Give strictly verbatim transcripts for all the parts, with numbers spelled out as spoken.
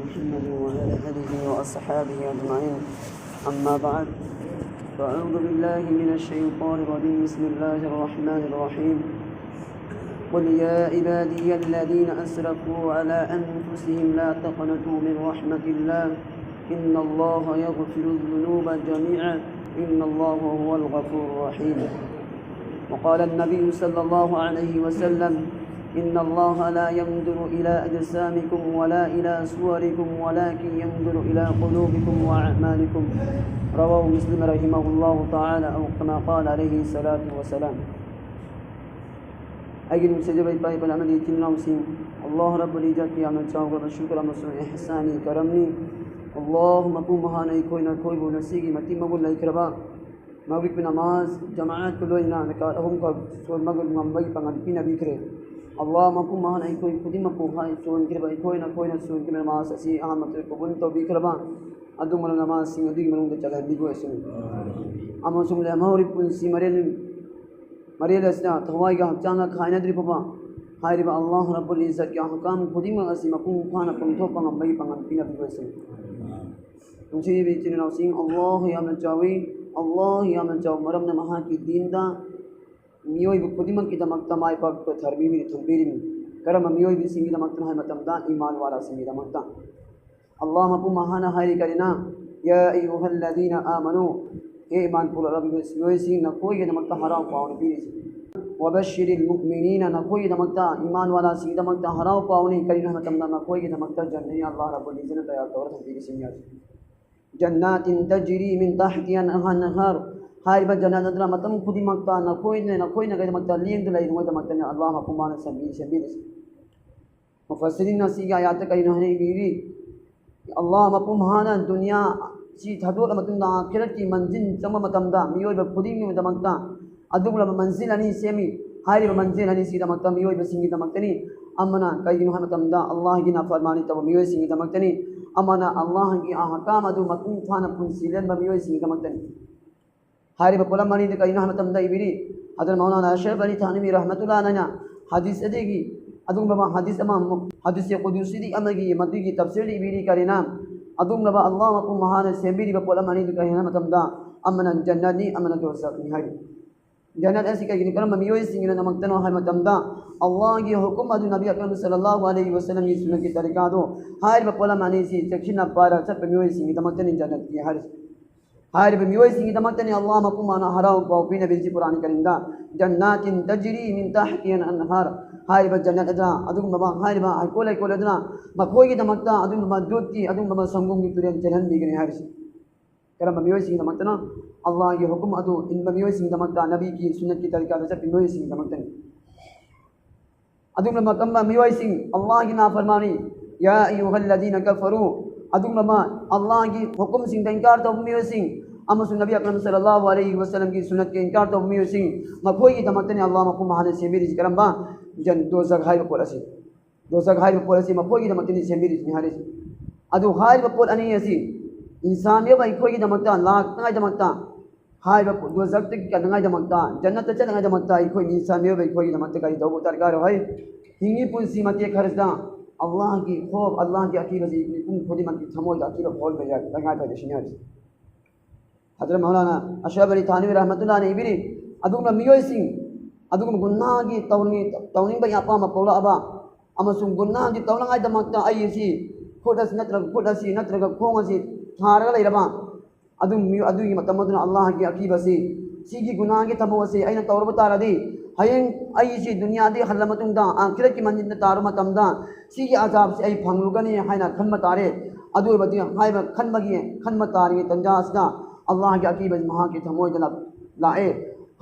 محمد وعلى آله وأصحابه أجمعين. أما بعد، فأعوذ بالله من الشيطان الرجيم. بسم الله الرحمن الرحيم. قل يا عبادي الذين أسرفوا على أنفسهم لا تقنطوا من رحمة الله، إن الله يغفر الذنوب جميعا، إن الله هو الغفور الرحيم. وقال النبي صلى الله عليه وسلم: إن الله لا ينظر إلى أجسامكم ولا إلى صوركم ولكن ينظر إلى قلوبكم وأعمالكم. رواه مسلم رحمه الله تعالى، أو كما قال عليه الصلاة والسلام. ꯑꯩꯒꯤ ꯅꯨꯡꯁꯤꯖꯕ ꯏꯄꯥ ꯏꯄꯥ ꯑꯃꯗꯤ ꯏꯆꯤꯟ ꯏꯅꯥꯎꯁꯤꯡ, ꯑꯜꯂꯥꯍ ꯔꯕꯨꯜ ꯏꯖꯠꯀꯤ ꯌꯥꯝꯅ ꯆꯥꯎꯈ꯭ꯔꯕ ꯁꯨꯀ꯭ꯔ ꯑꯃꯁꯨꯡ ꯏꯍꯁꯥꯟꯒꯤ ꯀꯔꯝꯅꯤ꯫ ꯑꯜꯂꯥꯍ ꯃꯄꯨ ꯃꯍꯥꯛꯅ ꯑꯩꯈꯣꯏꯅ ꯑꯩꯈꯣꯏꯕꯨ ꯉꯁꯤꯒꯤ ꯃꯇꯤꯛ ꯃꯒꯨꯟ ꯂꯩꯈ꯭ꯔꯕ ꯃꯒ꯭ꯔꯤꯕ ꯅꯃꯥꯖ ꯖꯃꯥꯑꯠꯀ ꯂꯣꯏꯅꯅ ꯔꯀꯥꯠ ꯑꯍꯨꯝꯈꯛ ꯁꯣꯟꯕ ꯉꯝꯕꯒꯤ ꯄꯥꯡꯒꯜ ꯄꯤꯅꯕꯤꯈ꯭ꯔꯦ꯫ ꯑꯜꯂꯥꯍ ꯃꯄꯨ ꯃꯍꯥꯛꯅ ꯑꯩꯈꯣꯏ ꯈꯨꯗꯤꯡꯃꯛꯄꯨ ꯍꯥꯏ ꯁꯣꯟꯈꯤꯕ ꯑꯩꯈꯣꯏꯅ ꯑꯩꯈꯣꯏꯅ ꯁꯣꯟꯈꯤꯕ ꯅꯃꯥꯖ ꯑꯁꯤ ꯑꯍꯥꯟꯕꯗ ꯀꯕꯨꯜ ꯇꯧꯕꯤꯈ꯭ꯔꯕ ꯑꯗꯨꯒꯨꯝꯕ ꯅꯃꯥꯖꯁꯤꯡ ꯑꯗꯨꯒꯤ ꯃꯅꯨꯡꯗ ꯆꯜꯍꯟꯕꯤꯕ ꯑꯣꯏꯁꯅꯨ꯫ ꯑꯃꯁꯨꯡ ꯂꯦꯝꯍꯧꯔꯤꯕ ꯄꯨꯟꯁꯤ ꯃꯔꯦꯜ ꯃꯔꯦꯜ ꯑꯁꯤꯗ ꯊꯋꯥꯏꯒ ꯍꯛꯆꯥꯡꯒ ꯈꯥꯏꯅꯗ꯭ꯔꯤ ꯐꯥꯎꯕ ꯍꯥꯏꯔꯤꯕ ꯑꯜꯂꯥꯍ ꯔꯕꯨꯜ ꯏꯖꯠꯀꯤ ꯑꯍꯀꯥꯝ ꯈꯨꯗꯤꯡꯃꯛ ꯑꯁꯤ ꯃꯄꯨꯡ ꯐꯥꯅ ꯄꯥꯡꯊꯣꯛꯄ ꯉꯝꯕꯒꯤ ꯄꯥꯡꯒꯜ ꯄꯤꯅꯕꯤꯕ ꯑꯣꯏꯁꯅꯨ꯫ ꯅꯨꯡꯁꯤꯔꯤꯕ ꯏꯆꯤꯟ ꯏꯅꯥꯎꯁꯤꯡ, ꯑꯜꯂꯥꯍ ꯌꯥꯝꯅ ꯆꯥꯎꯏ, ꯑꯜꯂꯥꯍ ꯌꯥꯝꯅ ꯆꯥꯎꯕ ꯃꯔꯝꯅ ꯃꯍꯥꯛꯀꯤ ꯗꯤꯟꯗ ꯃꯤꯑꯣꯏꯕ ꯈꯨꯗꯤꯡꯃꯛꯀꯤꯗꯃꯛꯇ ꯃꯥꯏ ꯄꯥꯛꯄ ꯊꯝꯕꯤꯔꯤ ꯊꯝꯕꯤꯔꯤꯕꯅꯤ꯫ ꯀꯔꯝꯕ ꯃꯤꯑꯣꯏꯕꯁꯤꯡꯒꯤꯗꯃꯛꯇꯅꯣ ꯍꯥꯏꯕ ꯃꯇꯝꯗ, ꯏꯃꯥꯟ ꯋꯥꯂꯥꯁꯤꯡꯒꯤꯗꯃꯛꯇ꯫ ꯑꯜꯂꯥꯍ ꯃꯄꯨ ꯃꯍꯥꯛꯅ ꯍꯥꯏꯔꯤ ꯀꯔꯤꯅ? "ꯌꯥ ꯑꯌꯨꯍꯜꯂꯗꯤꯅ ꯑꯥꯃꯅꯨ", ꯍꯦ ꯏꯃꯥꯟ ꯄꯨꯔꯛꯂꯕ ꯃꯤꯑꯣꯏꯁꯤꯡ, ꯅꯈꯣꯏꯒꯤꯗꯃꯛꯇ ꯍꯔꯥꯎ ꯄꯥꯎꯅꯤ ꯄꯤꯔꯤꯁꯤ꯫ "ꯋꯕꯁꯤꯔꯤꯜ ꯃꯨꯛꯃꯤꯅꯤꯅ", ꯅꯈꯣꯏꯒꯤꯗꯃꯛꯇ, ꯏꯃꯥꯟ ꯋꯥꯂꯥꯁꯤꯡꯒꯤꯗꯃꯛꯇ ꯍꯔꯥꯎ ꯄꯥꯎꯅꯤ꯫ ꯀꯔꯤꯅꯣ ꯍꯥꯏꯕ ꯃꯇꯝꯗ, ꯅꯈꯣꯏꯒꯤꯗꯃꯛꯇ ꯖꯟꯅꯠ ꯑꯜꯂꯥꯍ ꯔꯕꯨꯜ ꯏꯖꯠꯅ ꯇꯌꯥꯔ ꯇꯧꯔ ꯊꯝꯕꯤꯔꯤꯁꯤꯅꯤ ꯍꯥꯏ꯫ "ꯖꯟꯅꯥꯇꯤꯟ ꯇꯖꯔꯤ ꯃꯤꯟ ꯇꯍꯇꯤꯍꯥ ꯑꯜꯑꯟꯍꯥꯔ", ꯍꯥꯏꯔꯤꯕ ꯖꯟꯅꯠ ꯑꯗꯨꯅ ꯃꯇꯝ ꯈꯨꯗꯤꯡꯃꯛꯇ ꯅꯈꯣꯏꯅ, ꯅꯈꯣꯏꯅꯒꯤꯗꯃꯛꯇ ꯂꯦꯡꯗ ꯂꯩꯅꯉꯣꯏꯗꯃꯛꯇꯅꯤ ꯑꯜꯂꯥꯍ ꯃꯄꯨ ꯃꯍꯥꯛꯅ ꯁꯦꯝꯕꯤ-, ꯁꯦꯝꯕꯤꯔꯤꯁꯤ꯫ ꯃꯨꯐꯁꯤꯔꯤꯟ ꯑꯁꯤꯒꯤ ꯑꯥꯌꯥꯠꯇ ꯀꯔꯤꯅꯣ ꯍꯥꯏꯅ ꯏꯕꯤꯔꯤ? ꯑꯜꯂꯥꯍ ꯃꯄꯨ ꯃꯍꯥꯛꯅ ꯗꯨꯅꯤꯌꯥ ꯑꯁꯤ ꯊꯥꯗꯣꯛꯂ ꯃꯇꯨꯡꯗ ꯑꯥꯈꯤꯔꯠꯀꯤ ꯃꯟꯖꯤꯜ ꯆꯪꯕ ꯃꯇꯝꯗ ꯃꯤꯑꯣꯏꯕ ꯈꯨꯗꯤꯡꯃꯛꯀꯤꯗꯃꯛꯇ ꯑꯗꯨꯒꯨꯝꯂꯕ ꯃꯟꯖꯤꯜ ꯑꯅꯤ ꯁꯦꯝꯃꯤ꯫ ꯍꯥꯏꯔꯤꯕ ꯃꯟꯖꯤꯜ ꯑꯅꯤꯁꯤꯒꯤꯗꯃꯛꯇ ꯃꯤꯑꯣꯏꯕꯁꯤꯡꯒꯤꯗꯃꯛꯇꯅꯤ꯫ ꯑꯃꯅ ꯀꯩꯒꯤꯅꯣ ꯍꯥꯏꯕ ꯃꯇꯝꯗ ꯑꯜꯂꯥꯍꯒꯤ ꯅꯥꯐꯔꯃꯥꯅꯤ ꯇꯧꯕ ꯃꯤꯑꯣꯏꯁꯤꯡꯒꯤꯗꯃꯛꯇꯅꯤ꯫ ꯑꯃꯅ ꯑꯜꯂꯥꯍꯒꯤ ꯑꯍꯀꯥꯝ ꯑꯗꯨ ꯃꯄꯨꯡ ꯐꯥꯅ ꯄꯨꯟꯁꯤ ꯂꯦꯟꯕ ꯃꯤꯑꯣꯏꯁꯤꯡꯒꯤꯗꯃꯛꯇꯅꯤ꯫ ꯍꯥꯏꯔꯤꯕ ꯄꯣꯠꯂꯝ ꯑꯅꯤꯗꯨ ꯀꯔꯤꯅꯣ ꯍꯥꯏꯕ ꯃꯇꯝꯗ ꯏꯕꯤꯔꯤ, ꯍꯖꯔꯠ ꯃꯧꯂꯥꯅꯥ ꯑꯁꯔꯐ ꯑꯂꯤ ꯊꯥꯅꯕꯤ ꯔꯍꯃꯇꯨꯜꯂꯥꯍꯤꯅ ꯍꯗꯤꯁ ꯑꯗꯨꯒꯤ ꯑꯗꯨꯒꯨꯝꯂꯕ ꯍꯗꯤꯁ ꯑꯃ, ꯍꯗꯤꯁ ꯀꯨꯗꯨꯁꯤꯗꯤ ꯑꯃꯒꯤ ꯃꯗꯨꯒꯤ ꯇꯐꯁꯤꯔꯗ ꯏꯕꯤꯔꯤ ꯀꯔꯤꯅ, ꯑꯗꯨꯒꯨꯝꯂꯕ ꯑꯜꯂꯥꯍ ꯃꯄꯨ ꯃꯍꯥꯛꯅ ꯁꯦꯝꯕꯤꯔꯤꯕ ꯄꯣꯠ ꯑꯃ ꯑꯅꯤꯗꯨ ꯀꯔꯤ ꯍꯥꯏꯕ ꯃꯇꯝꯗ, ꯑꯃꯅ ꯖꯟꯅꯠꯅꯤ, ꯑꯃꯅ ꯗꯣꯖꯈꯅꯤ ꯍꯥꯏꯔꯤ꯫ ꯖꯟꯅꯠ ꯑꯁꯤ ꯀꯩꯒꯤꯅꯣ, ꯀꯔꯝꯕ ꯃꯤꯑꯣꯏꯁꯤꯡꯒꯤꯗꯃꯛꯇꯅꯣ ꯍꯥꯏꯕ ꯃꯇꯝꯗ, ꯑꯜꯂꯥꯍꯒꯤ ꯍꯨꯀꯨꯝ ꯑꯗꯨ ꯅꯕꯤ ꯑꯀꯔꯝ ꯁꯜꯂꯜꯂꯥꯍꯨ ꯑꯂꯩꯍꯤ ꯋꯁꯜꯂꯝꯒꯤ ꯁꯨꯟꯅꯠꯀꯤ ꯇꯔꯤꯀꯥꯗꯣ, ꯍꯥꯏꯔꯤꯕ ꯄꯣꯠꯂꯝ ꯑꯅꯤꯁꯤ ꯆꯦꯛꯁꯤꯟꯅ ꯄꯥꯏꯔꯒ ꯆꯠꯄ ꯃꯤꯑꯣꯏꯁꯤꯡꯒꯤꯗꯃꯛꯇꯅꯤ ꯖꯟꯅꯠꯀꯤ ꯍꯥꯏꯔꯤꯁꯤ꯫ ꯍꯥꯏꯔꯤꯕ ꯃꯤꯑꯣꯏꯁꯤꯡꯒꯤꯗꯃꯛꯇꯅꯤ ꯑꯜꯂꯥꯍ ꯃꯄꯨ ꯃꯍꯥꯛꯅ ꯍꯔꯥꯎ ꯄꯥꯎ ꯄꯤꯅꯕꯤꯁꯤ ꯀꯨꯔꯥꯟ ꯀꯔꯤꯝꯗ, "ꯖꯟꯅꯥꯇꯤꯟ ꯇꯖꯔꯤ ꯃꯤꯟ ꯇꯍꯇꯤꯍꯥꯜ ꯑꯟꯍꯥꯔ", ꯍꯥꯏꯔꯤꯕ ꯖꯟꯅꯠ ꯑꯗꯨꯅ ꯑꯗꯨꯒꯨꯝꯂꯕ ꯍꯥꯏꯔꯤꯕ ꯍꯩꯀꯣꯜ ꯂꯩꯀꯣꯜ ꯑꯗꯨꯅ ꯃꯈꯣꯏꯒꯤꯗꯃꯛꯇ ꯑꯗꯨꯒꯨꯝꯂꯕ ꯗꯨꯠꯀꯤ, ꯑꯗꯨꯒꯨꯝꯂꯕ ꯁꯪꯒꯣꯝꯒꯤ ꯇꯨꯔꯦꯜ ꯆꯦꯜꯍꯟꯕꯤꯒꯅꯤ ꯍꯥꯏꯔꯤꯁꯤ꯫ ꯀꯔꯝꯕ ꯃꯤꯑꯣꯏꯁꯤꯡꯒꯤꯗꯃꯛꯇꯅꯣ? ꯑꯜꯂꯥꯍꯒꯤ ꯍꯨꯀꯨꯝ ꯑꯗꯨ ꯏꯟꯕ ꯃꯤꯑꯣꯏꯁꯤꯡꯒꯤꯗꯃꯛꯇ, ꯅꯕꯤꯒꯤ ꯁꯨꯟꯅꯠꯀꯤ ꯇꯔꯤꯀꯥꯗ ꯆꯠꯄ ꯃꯤꯑꯣꯏꯁꯤꯡꯒꯤꯗꯃꯛꯇꯅꯤ꯫ ꯑꯗꯨꯒꯨꯝꯂꯕ ꯀꯔꯝꯕ ꯃꯤꯑꯣꯏꯁꯤꯡ, ꯑꯜꯂꯥꯍꯒꯤ ꯅꯥꯐꯔꯃꯥꯅꯤ, "ꯌꯥ ꯑꯌꯨꯍꯜꯂꯗꯤꯅ ꯀꯐꯔꯨ", ꯑꯗꯨꯒꯨꯝꯂꯕ ꯑꯜꯂꯥꯍꯒꯤ ꯍꯨꯀꯨꯝꯁꯤꯡꯗ ꯏꯟꯀꯥꯔ ꯇꯧꯕ ꯃꯤꯑꯣꯏꯁꯤꯡ ꯑꯃꯁꯨꯡ ꯅꯕꯤ ꯑꯀꯔꯝ ꯁꯜꯂꯜꯂꯥꯍꯨ ꯑꯂꯩꯍꯤ ꯋꯁꯜꯂꯝꯒꯤ ꯁꯨꯟꯅꯠꯀꯤ ꯏꯟꯀꯥꯔ ꯇꯧꯕ ꯃꯤꯑꯣꯏꯁꯤꯡ, ꯃꯈꯣꯏꯒꯤꯗꯃꯛꯇꯅꯤ ꯑꯜꯂꯥꯍ ꯃꯄꯨ ꯃꯍꯥꯛꯅ ꯁꯦꯝꯕꯤꯔꯤꯁꯤ ꯀꯔꯝꯕ? ꯖꯟ-, ꯗꯣꯖꯈ ꯍꯥꯏꯕ ꯄꯣꯠ ꯑꯁꯤ꯫ ꯗꯣꯖꯈ ꯍꯥꯏꯔꯤꯕ ꯄꯣꯠ ꯑꯁꯤ ꯃꯈꯣꯏꯒꯤꯗꯃꯛꯇꯅꯤ ꯁꯦꯝꯕꯤꯔꯤꯁꯤꯅꯤ ꯍꯥꯏꯔꯤꯁꯤ꯫ ꯑꯗꯨ ꯍꯥꯏꯔꯤꯕ ꯄꯣꯠ ꯑꯅꯤ ꯑꯁꯤ ꯏꯟꯁꯥꯟ ꯃꯤꯑꯣꯏꯕ ꯑꯩꯈꯣꯏꯒꯤꯗꯃꯛꯇ ꯂꯥꯛꯇꯉꯥꯏꯗꯃꯛꯇ, ꯍꯥꯏꯔꯤꯕ ꯄꯣꯠ ꯗꯣꯖꯈꯇꯒꯤ ꯀꯟꯅꯉꯥꯏꯗꯃꯛꯇ, ꯖꯟꯅꯠꯇ ꯆꯠꯅꯉꯥꯏꯗꯃꯛꯇ ꯑꯩꯈꯣꯏ ꯏꯟꯁꯥꯟ ꯃꯤꯑꯣꯏꯕ ꯑꯩꯈꯣꯏꯒꯤꯗꯃꯛꯇ ꯀꯔꯤ ꯇꯧꯕ ꯗꯔꯀꯥꯔ ꯑꯣꯏ? ꯍꯤꯡꯉꯤ ꯄꯨꯟꯁꯤ ꯃꯇꯦꯛ ꯈꯔꯁꯤꯗ ꯑꯜꯂꯥꯍꯒꯤ ꯈꯣꯞ, ꯑꯜꯂꯥꯍꯒꯤ ꯑꯀꯤꯕꯁꯤ ꯃꯤꯄꯨꯝ ꯈꯨꯗꯤꯡꯃꯛꯀꯤ ꯊꯃꯣꯏꯗ ꯑꯀꯤꯕ ꯐꯥꯎꯍꯟꯕ ꯌꯥꯏ, ꯇꯉꯥꯏ ꯐꯗꯦ ꯁꯤꯅꯤ ꯍꯥꯏꯔꯤꯁꯤ꯫ ꯍꯖꯔꯠ ꯃꯧꯂꯥꯅꯥ ꯑꯁꯍꯥꯕ ꯑꯂꯤ ꯊꯥꯅꯕꯤ ꯔꯍꯃꯇꯨꯜꯂꯥꯍꯤꯅ ꯏꯕꯤꯔꯤ, ꯑꯗꯨꯒꯨꯝꯕ ꯃꯤꯑꯣꯏꯁꯤꯡ, ꯑꯗꯨꯒꯨꯝꯕ ꯒꯨꯅꯥꯍꯒꯤ ꯇꯧꯅꯤꯡ-, ꯇꯧꯅꯤꯡꯕꯒꯤ ꯑꯄꯥꯝꯕ ꯄꯣꯛꯂꯛꯑꯕ ꯑꯃꯁꯨꯡ ꯒꯨꯅꯥꯍꯒꯤ ꯇꯧꯅꯉꯥꯏꯗꯃꯛꯇ ꯑꯩ ꯑꯁꯤ ꯈꯨꯠ ꯑꯁꯤ ꯅꯠꯇ꯭ꯔꯒ ꯈꯨꯠ ꯑꯁꯤ ꯅꯠꯇ꯭ꯔꯒ ꯈꯣꯡ ꯑꯁꯤ ꯊꯥꯔꯒ ꯂꯩꯔꯕ ꯑꯗꯨ ꯃꯤꯑꯣ-, ꯑꯗꯨꯒꯤ ꯃꯇꯝ ꯑꯗꯨꯅ ꯑꯜꯂꯥꯍꯒꯤ ꯑꯀꯤꯕꯁꯤ, ꯁꯤꯒꯤ ꯒꯨꯅꯥꯍꯒꯤ ꯊꯕꯛ ꯑꯁꯤ ꯑꯩꯅ ꯇꯧꯔꯕ ꯇꯥꯔꯗꯤ, ꯍꯌꯦꯡ ꯑꯩꯁꯤ ꯗꯨꯅꯤꯌꯥꯗꯒꯤ ꯍꯜꯂ ꯃꯇꯨꯡꯗ ꯑꯥꯈꯤꯔꯠꯀꯤ ꯃꯟꯖꯤꯜꯗ ꯇꯥꯔꯕ ꯃꯇꯝꯗ ꯁꯤꯒꯤ ꯑꯖꯥꯕꯁꯤ ꯑꯩ ꯐꯪꯂꯨꯒꯅꯤ ꯍꯥꯏꯅ ꯈꯟꯕ ꯇꯥꯔꯦ꯫ ꯑꯗꯨ ꯑꯣꯏꯔꯕꯗꯤ ꯍꯥꯏꯕ ꯈꯟꯕꯒꯤ, ꯈꯟꯕ ꯇꯥꯔꯤꯉꯩ ꯇꯟꯖꯥ ꯑꯁꯤꯗ ꯑꯜꯂꯥꯍꯒꯤ ꯑꯀꯤꯕꯁꯤ ꯃꯍꯥꯛꯀꯤ ꯊꯃꯣꯏꯗ ꯂꯥꯛ-, ꯂꯥꯛꯑꯦ꯫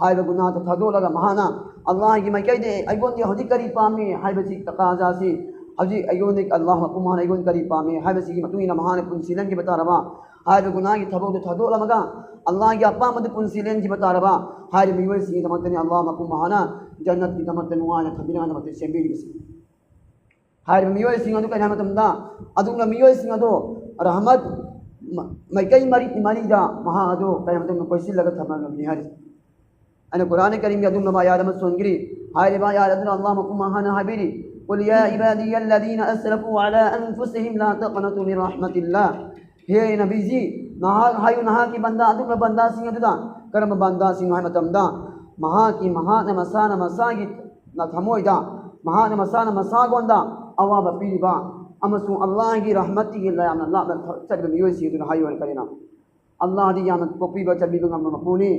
ꯍꯥꯏꯔꯤꯕ ꯒꯨꯅꯥꯍꯗꯨ ꯊꯥꯗꯣꯛꯂꯒ ꯃꯍꯥꯛꯅ ꯑꯜꯂꯥꯍꯒꯤ ꯃꯥꯏꯀꯩꯗ ꯑꯩꯉꯣꯟꯗ ꯍꯧꯖꯤꯛ ꯀꯔꯤ ꯄꯥꯝꯃꯤ ꯍꯥꯏꯕꯁꯤ ꯇꯀꯥꯖꯥꯁꯤ, ꯍꯧꯖꯤꯛ ꯑꯩꯉꯣꯟꯗ ꯑꯜꯂꯥꯍ ꯃꯄꯨ ꯃꯍꯥꯛꯅ ꯑꯩꯉꯣꯟꯗ ꯀꯔꯤ ꯄꯥꯝꯃꯤ ꯍꯥꯏꯕꯁꯤꯒꯤ ꯃꯇꯨꯡ ꯏꯟꯅ ꯃꯍꯥꯛꯅ ꯄꯨꯟꯁꯤ ꯂꯦꯟꯈꯤꯕ ꯇꯥꯔꯕ, ꯍꯥꯏꯔꯤꯕ ꯒꯨꯅꯥꯍꯒꯤ ꯊꯕꯛꯇꯨ ꯊꯥꯗꯣꯛꯂꯝꯃꯒ ꯑꯜꯂꯥꯍꯒꯤ ꯑꯄꯥꯝꯕꯗꯨ ꯄꯨꯟꯁꯤ ꯂꯦꯟꯈꯤꯕ ꯇꯥꯔꯕ, ꯍꯥꯏꯔꯤꯕ ꯃꯤꯑꯣꯏꯁꯤꯡꯒꯤꯗꯃꯛꯇꯅꯤ ꯑꯜꯂꯥꯍ ꯃꯄꯨ ꯃꯍꯥꯛꯅ ꯖꯟꯅꯠꯀꯤꯗꯃꯛꯇ ꯅꯨꯡꯉꯥꯏꯅ ꯊꯝꯕꯤꯅꯉꯥꯏꯗꯃꯛꯇ ꯁꯦꯝꯕꯤꯔꯤꯕꯁꯤ꯫ ꯍꯥꯏꯔꯤꯕ ꯃꯤꯑꯣꯏꯁꯤꯡ ꯑꯗꯨ ꯀꯔꯤ ꯍꯥꯏꯕ ꯃꯇꯝꯗ, ꯑꯗꯨꯒꯨꯝꯂꯕ ꯃꯤꯑꯣꯏꯁꯤꯡ ꯑꯗꯨ ꯔꯍꯃꯠ ꯃ-, ꯃꯥꯏꯀꯩ ꯃꯔꯤ, ꯃꯔꯤꯗ ꯃꯍꯥꯛ ꯑꯗꯨ ꯀꯔꯤ ꯍꯥꯏꯕ ꯃꯇꯝꯗ ꯀꯣꯏꯁꯤꯜꯂꯒ ꯊꯝꯂꯝꯂꯕꯅꯤ ꯍꯥꯏꯔꯤ꯫ ꯑꯩꯅ ꯀꯨꯔꯥꯟ ꯀꯔꯤꯝꯒꯤ ꯑꯗꯨꯒꯨꯝꯂꯕ ꯑꯥꯌꯥꯠ ꯑꯃ ꯁꯣꯟꯈꯤꯔꯤ꯫ ꯍꯥꯏꯔꯤꯕ ꯑꯥꯌꯥꯠ ꯑꯗꯨꯅ ꯑꯜꯂꯥꯍ ꯃꯄꯨ ꯃꯍꯥꯛꯅ ꯍꯥꯏꯕꯤꯔꯤ, قل يا عبادي الذين أسرفوا على أنفسهم لا تقنطوا من رحمة الله. ꯍꯦ ꯅꯕꯤꯖꯤ, ꯅꯍꯥꯛ ꯍꯥꯏꯌꯨ, ꯅꯍꯥꯛꯀꯤ ꯕꯟꯗꯥ, ꯑꯗꯨꯒꯨꯝꯕ ꯕꯟꯗꯥꯁꯤꯡ ꯑꯗꯨꯗ꯫ ꯀꯔꯝꯕ ꯕꯟꯗꯥꯁꯤꯡ ꯍꯥꯏ ꯃꯇꯝꯗ, ꯃꯍꯥꯛꯀꯤ, ꯃꯍꯥꯛꯅ ꯃꯁꯥꯅ ꯃꯁꯥꯒꯤ ꯊꯃꯣꯏꯗ, ꯃꯍꯥꯛꯅ ꯃꯁꯥꯅ ꯃꯁꯥꯉꯣꯟꯗ ꯑꯋꯥꯕ ꯄꯤꯔꯤꯕ ꯑꯃꯁꯨꯡ ꯑꯜꯂꯥꯍꯒꯤ ꯔꯍꯃꯠꯇꯒꯤ ꯌꯥꯝꯅ ꯂꯥꯞꯅ ꯆꯠꯂꯤꯕ ꯃꯤꯑꯣꯏꯁꯤꯡ ꯑꯗꯨꯗ ꯍꯥꯏꯌꯨ ꯍꯥꯏꯅ ꯀꯔꯤꯅꯣ? ꯑꯜꯂꯥꯍꯗꯤ ꯌꯥꯝꯅ ꯀꯣꯛꯄꯤꯕ, ꯆꯟꯕꯤꯕ ꯉꯝꯕ ꯃꯄꯨꯅꯤ꯫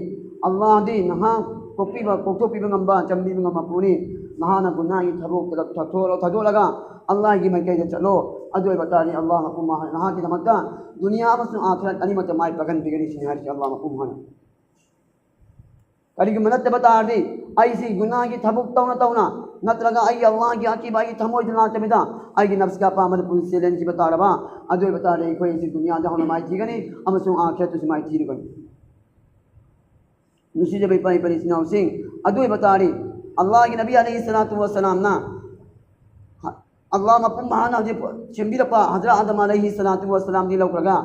ꯑꯜꯂꯥꯍꯗꯤ ꯅꯍꯥꯛ ꯀꯣꯛꯄꯤꯕ, ꯀꯣꯛꯊꯣꯛꯄꯤꯕ ꯉꯝꯕ, ꯆꯟꯕꯤꯕ ꯉꯝꯕ ꯃꯄꯨꯅꯤ꯫ ꯅꯍꯥꯛꯅ ꯒꯨꯅꯥꯒꯤ ꯊꯕꯛ ꯊꯥꯗꯣꯛ-, ꯊꯥꯗꯣꯛꯂꯒ ꯑꯜꯂꯥꯍꯒꯤ ꯃꯥꯏꯀꯩꯗ ꯆꯠꯂꯣ꯫ ꯑꯗꯨ ꯑꯣꯏꯕ ꯇꯥꯔꯗꯤ ꯑꯜꯂꯥꯍ ꯃꯄꯨ ꯃꯍꯥꯛꯅ ꯅꯍꯥꯛꯀꯤꯗꯃꯛꯇ ꯗꯨꯅꯤꯌꯥ ꯑꯃꯁꯨꯡ ꯑꯥꯈꯤꯔꯠ ꯑꯅꯤꯃꯛꯇ ꯃꯥꯏ ꯄꯥꯛꯍꯟꯕꯤꯒꯅꯤ ꯁꯤꯅꯤ ꯍꯥꯏꯔꯤꯁꯤ ꯑꯜꯂꯥꯍ ꯃꯄꯨ ꯃꯍꯥꯛꯅ꯫ ꯀꯔꯤꯒꯨꯝꯕ ꯅꯠꯇꯕ ꯇꯥꯔꯗꯤ, ꯑꯩꯁꯤ ꯒꯨꯅꯥꯒꯤ ꯊꯕꯛ ꯇꯧꯅ ꯇꯧꯅ, ꯅꯠꯇ꯭ꯔꯒ ꯑꯩꯒꯤ ꯑꯜꯂꯥꯍꯒꯤ ꯑꯀꯤꯕ ꯑꯩꯒꯤ ꯊꯃꯣꯏꯗ ꯂꯥꯛꯇꯕꯤꯗ, ꯑꯩꯒꯤ ꯅꯐꯁꯀ ꯑꯄꯥꯝꯕꯗ ꯄꯨꯟꯁꯤ ꯂꯦꯟꯈꯤꯕ ꯇꯥꯔꯕ, ꯑꯗꯨ ꯑꯣꯏꯕ ꯇꯥꯔꯗꯤ ꯑꯩꯈꯣꯏ ꯑꯁꯤ ꯗꯨꯅꯤꯌꯥꯗ ꯍꯧꯅ ꯃꯥꯏꯊꯤꯒꯅꯤ ꯑꯃꯁꯨꯡ ꯑꯥꯈꯤꯔꯠꯇꯁꯨ ꯃꯥꯏꯊꯤꯔꯒꯅꯤ꯫ ꯅꯨꯡꯁꯤꯖꯕ ꯏꯄꯥ ꯏꯄꯥ ꯏꯆꯤꯟ ꯏꯅꯥꯎꯁꯤꯡ, ꯑꯗꯨ ꯑꯣꯏꯕ ꯇꯥꯔꯗꯤ, ꯑꯜꯂꯥꯍꯒꯤ ꯅꯕꯤ ꯑꯂꯩꯍꯤ ꯁꯂꯥꯇꯨ ꯋꯁꯂꯥꯝꯅ ꯑꯜꯂꯥꯍ ꯃꯄꯨꯝ ꯃꯍꯥꯛꯅ ꯍꯧꯖꯤꯛ ꯁꯦꯝꯕꯤꯔꯛꯄ ꯍꯖꯔꯠ ꯑꯥꯗꯝ ꯑꯂꯩꯍꯤ ꯁꯂꯥꯇꯨ ꯋꯁꯂꯥꯝꯗꯒꯤ ꯂꯧꯈ꯭ꯔꯒ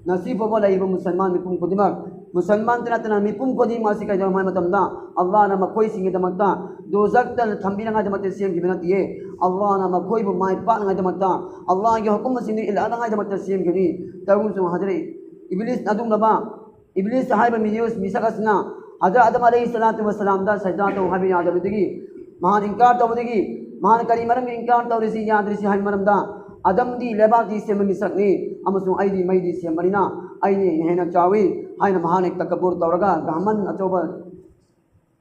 ꯉꯁꯤ ꯐꯥꯎꯕ ꯂꯩꯔꯤꯕ ꯃꯨꯁꯜꯃꯥꯟ ꯃꯤꯄꯨꯝ ꯈꯨꯗꯤꯡꯃꯛ, ꯃꯨꯁꯜꯃꯥꯟꯇ ꯅꯠꯇꯅ ꯃꯤꯄꯨꯝ ꯈꯨꯗꯤꯡꯃꯛ ꯑꯁꯤ ꯀꯩꯗꯧ ꯍꯥꯏ ꯃꯇꯝꯗ, ꯑꯜꯂꯥꯍꯅ ꯃꯈꯣꯏꯁꯤꯡꯒꯤꯗꯃꯛꯇ ꯗꯣꯖꯛꯇ ꯊꯝꯕꯤꯅꯉꯥꯏꯗꯃꯛꯇ ꯁꯦꯝꯈꯤꯕ ꯅꯠꯇꯦ꯫ ꯑꯜꯂꯥꯍꯅ ꯃꯈꯣꯏꯕꯨ ꯃꯥꯏ ꯄꯥꯛꯅꯉꯥꯏꯗꯃꯛꯇ, ꯑꯜꯂꯥꯍꯒꯤ ꯍꯨꯀꯨꯝꯁꯤꯡꯗꯨ ꯏꯜꯂꯛꯅꯉꯥꯏꯗꯃꯛꯇ ꯁꯦꯝꯈꯤꯕꯅꯤ꯫ ꯇꯧꯕꯁꯨ ꯍꯖꯔꯠ ꯏꯕꯂꯤꯁ ꯑꯗꯨꯒꯨꯝꯂꯕ ꯏꯕꯂꯤꯁ ꯍꯥꯏꯕ ꯃꯤꯑꯣꯏ ꯃꯤꯁꯛ ꯑꯁꯤꯅ ꯍꯖꯔꯠ ꯑꯥꯗꯝ ꯑꯂꯩꯍꯤ ꯁꯂꯥꯇꯨ ꯋꯁꯂꯥꯝꯗ ꯁꯖꯗꯥ ꯇꯧ ꯍꯥꯏꯕ ꯌꯥꯗꯕꯗꯒꯤ, ꯃꯍꯥꯛ ꯏꯟꯀꯥꯔ ꯇꯧꯕꯗꯒꯤ, ꯃꯍꯥꯛꯅ ꯀꯔꯤ ꯃꯔꯝꯒꯤ ꯏꯟꯀꯥꯔ ꯇꯧꯔꯤꯁꯤ, ꯌꯥꯗ꯭ꯔꯤꯁꯤ ꯍꯥꯏꯕ ꯃꯔꯝꯗ, "ꯑꯗꯝꯗꯤ ꯂꯩꯕꯥꯛꯇꯤ ꯁꯦꯝꯕ ꯃꯤꯁꯛꯅꯤ ꯑꯃꯁꯨꯡ ꯑꯩꯗꯤ ꯃꯩꯗꯤ ꯁꯦꯝꯕꯅꯤꯅ ꯑꯩꯅ ꯍꯦꯟꯅ ꯆꯥꯎꯏ" ꯍꯥꯏꯅ ꯃꯍꯥꯛꯅ ꯇꯀꯕꯨꯔ ꯇꯧꯔꯒ, ꯒꯍꯃꯟ ꯑꯆꯧꯕ,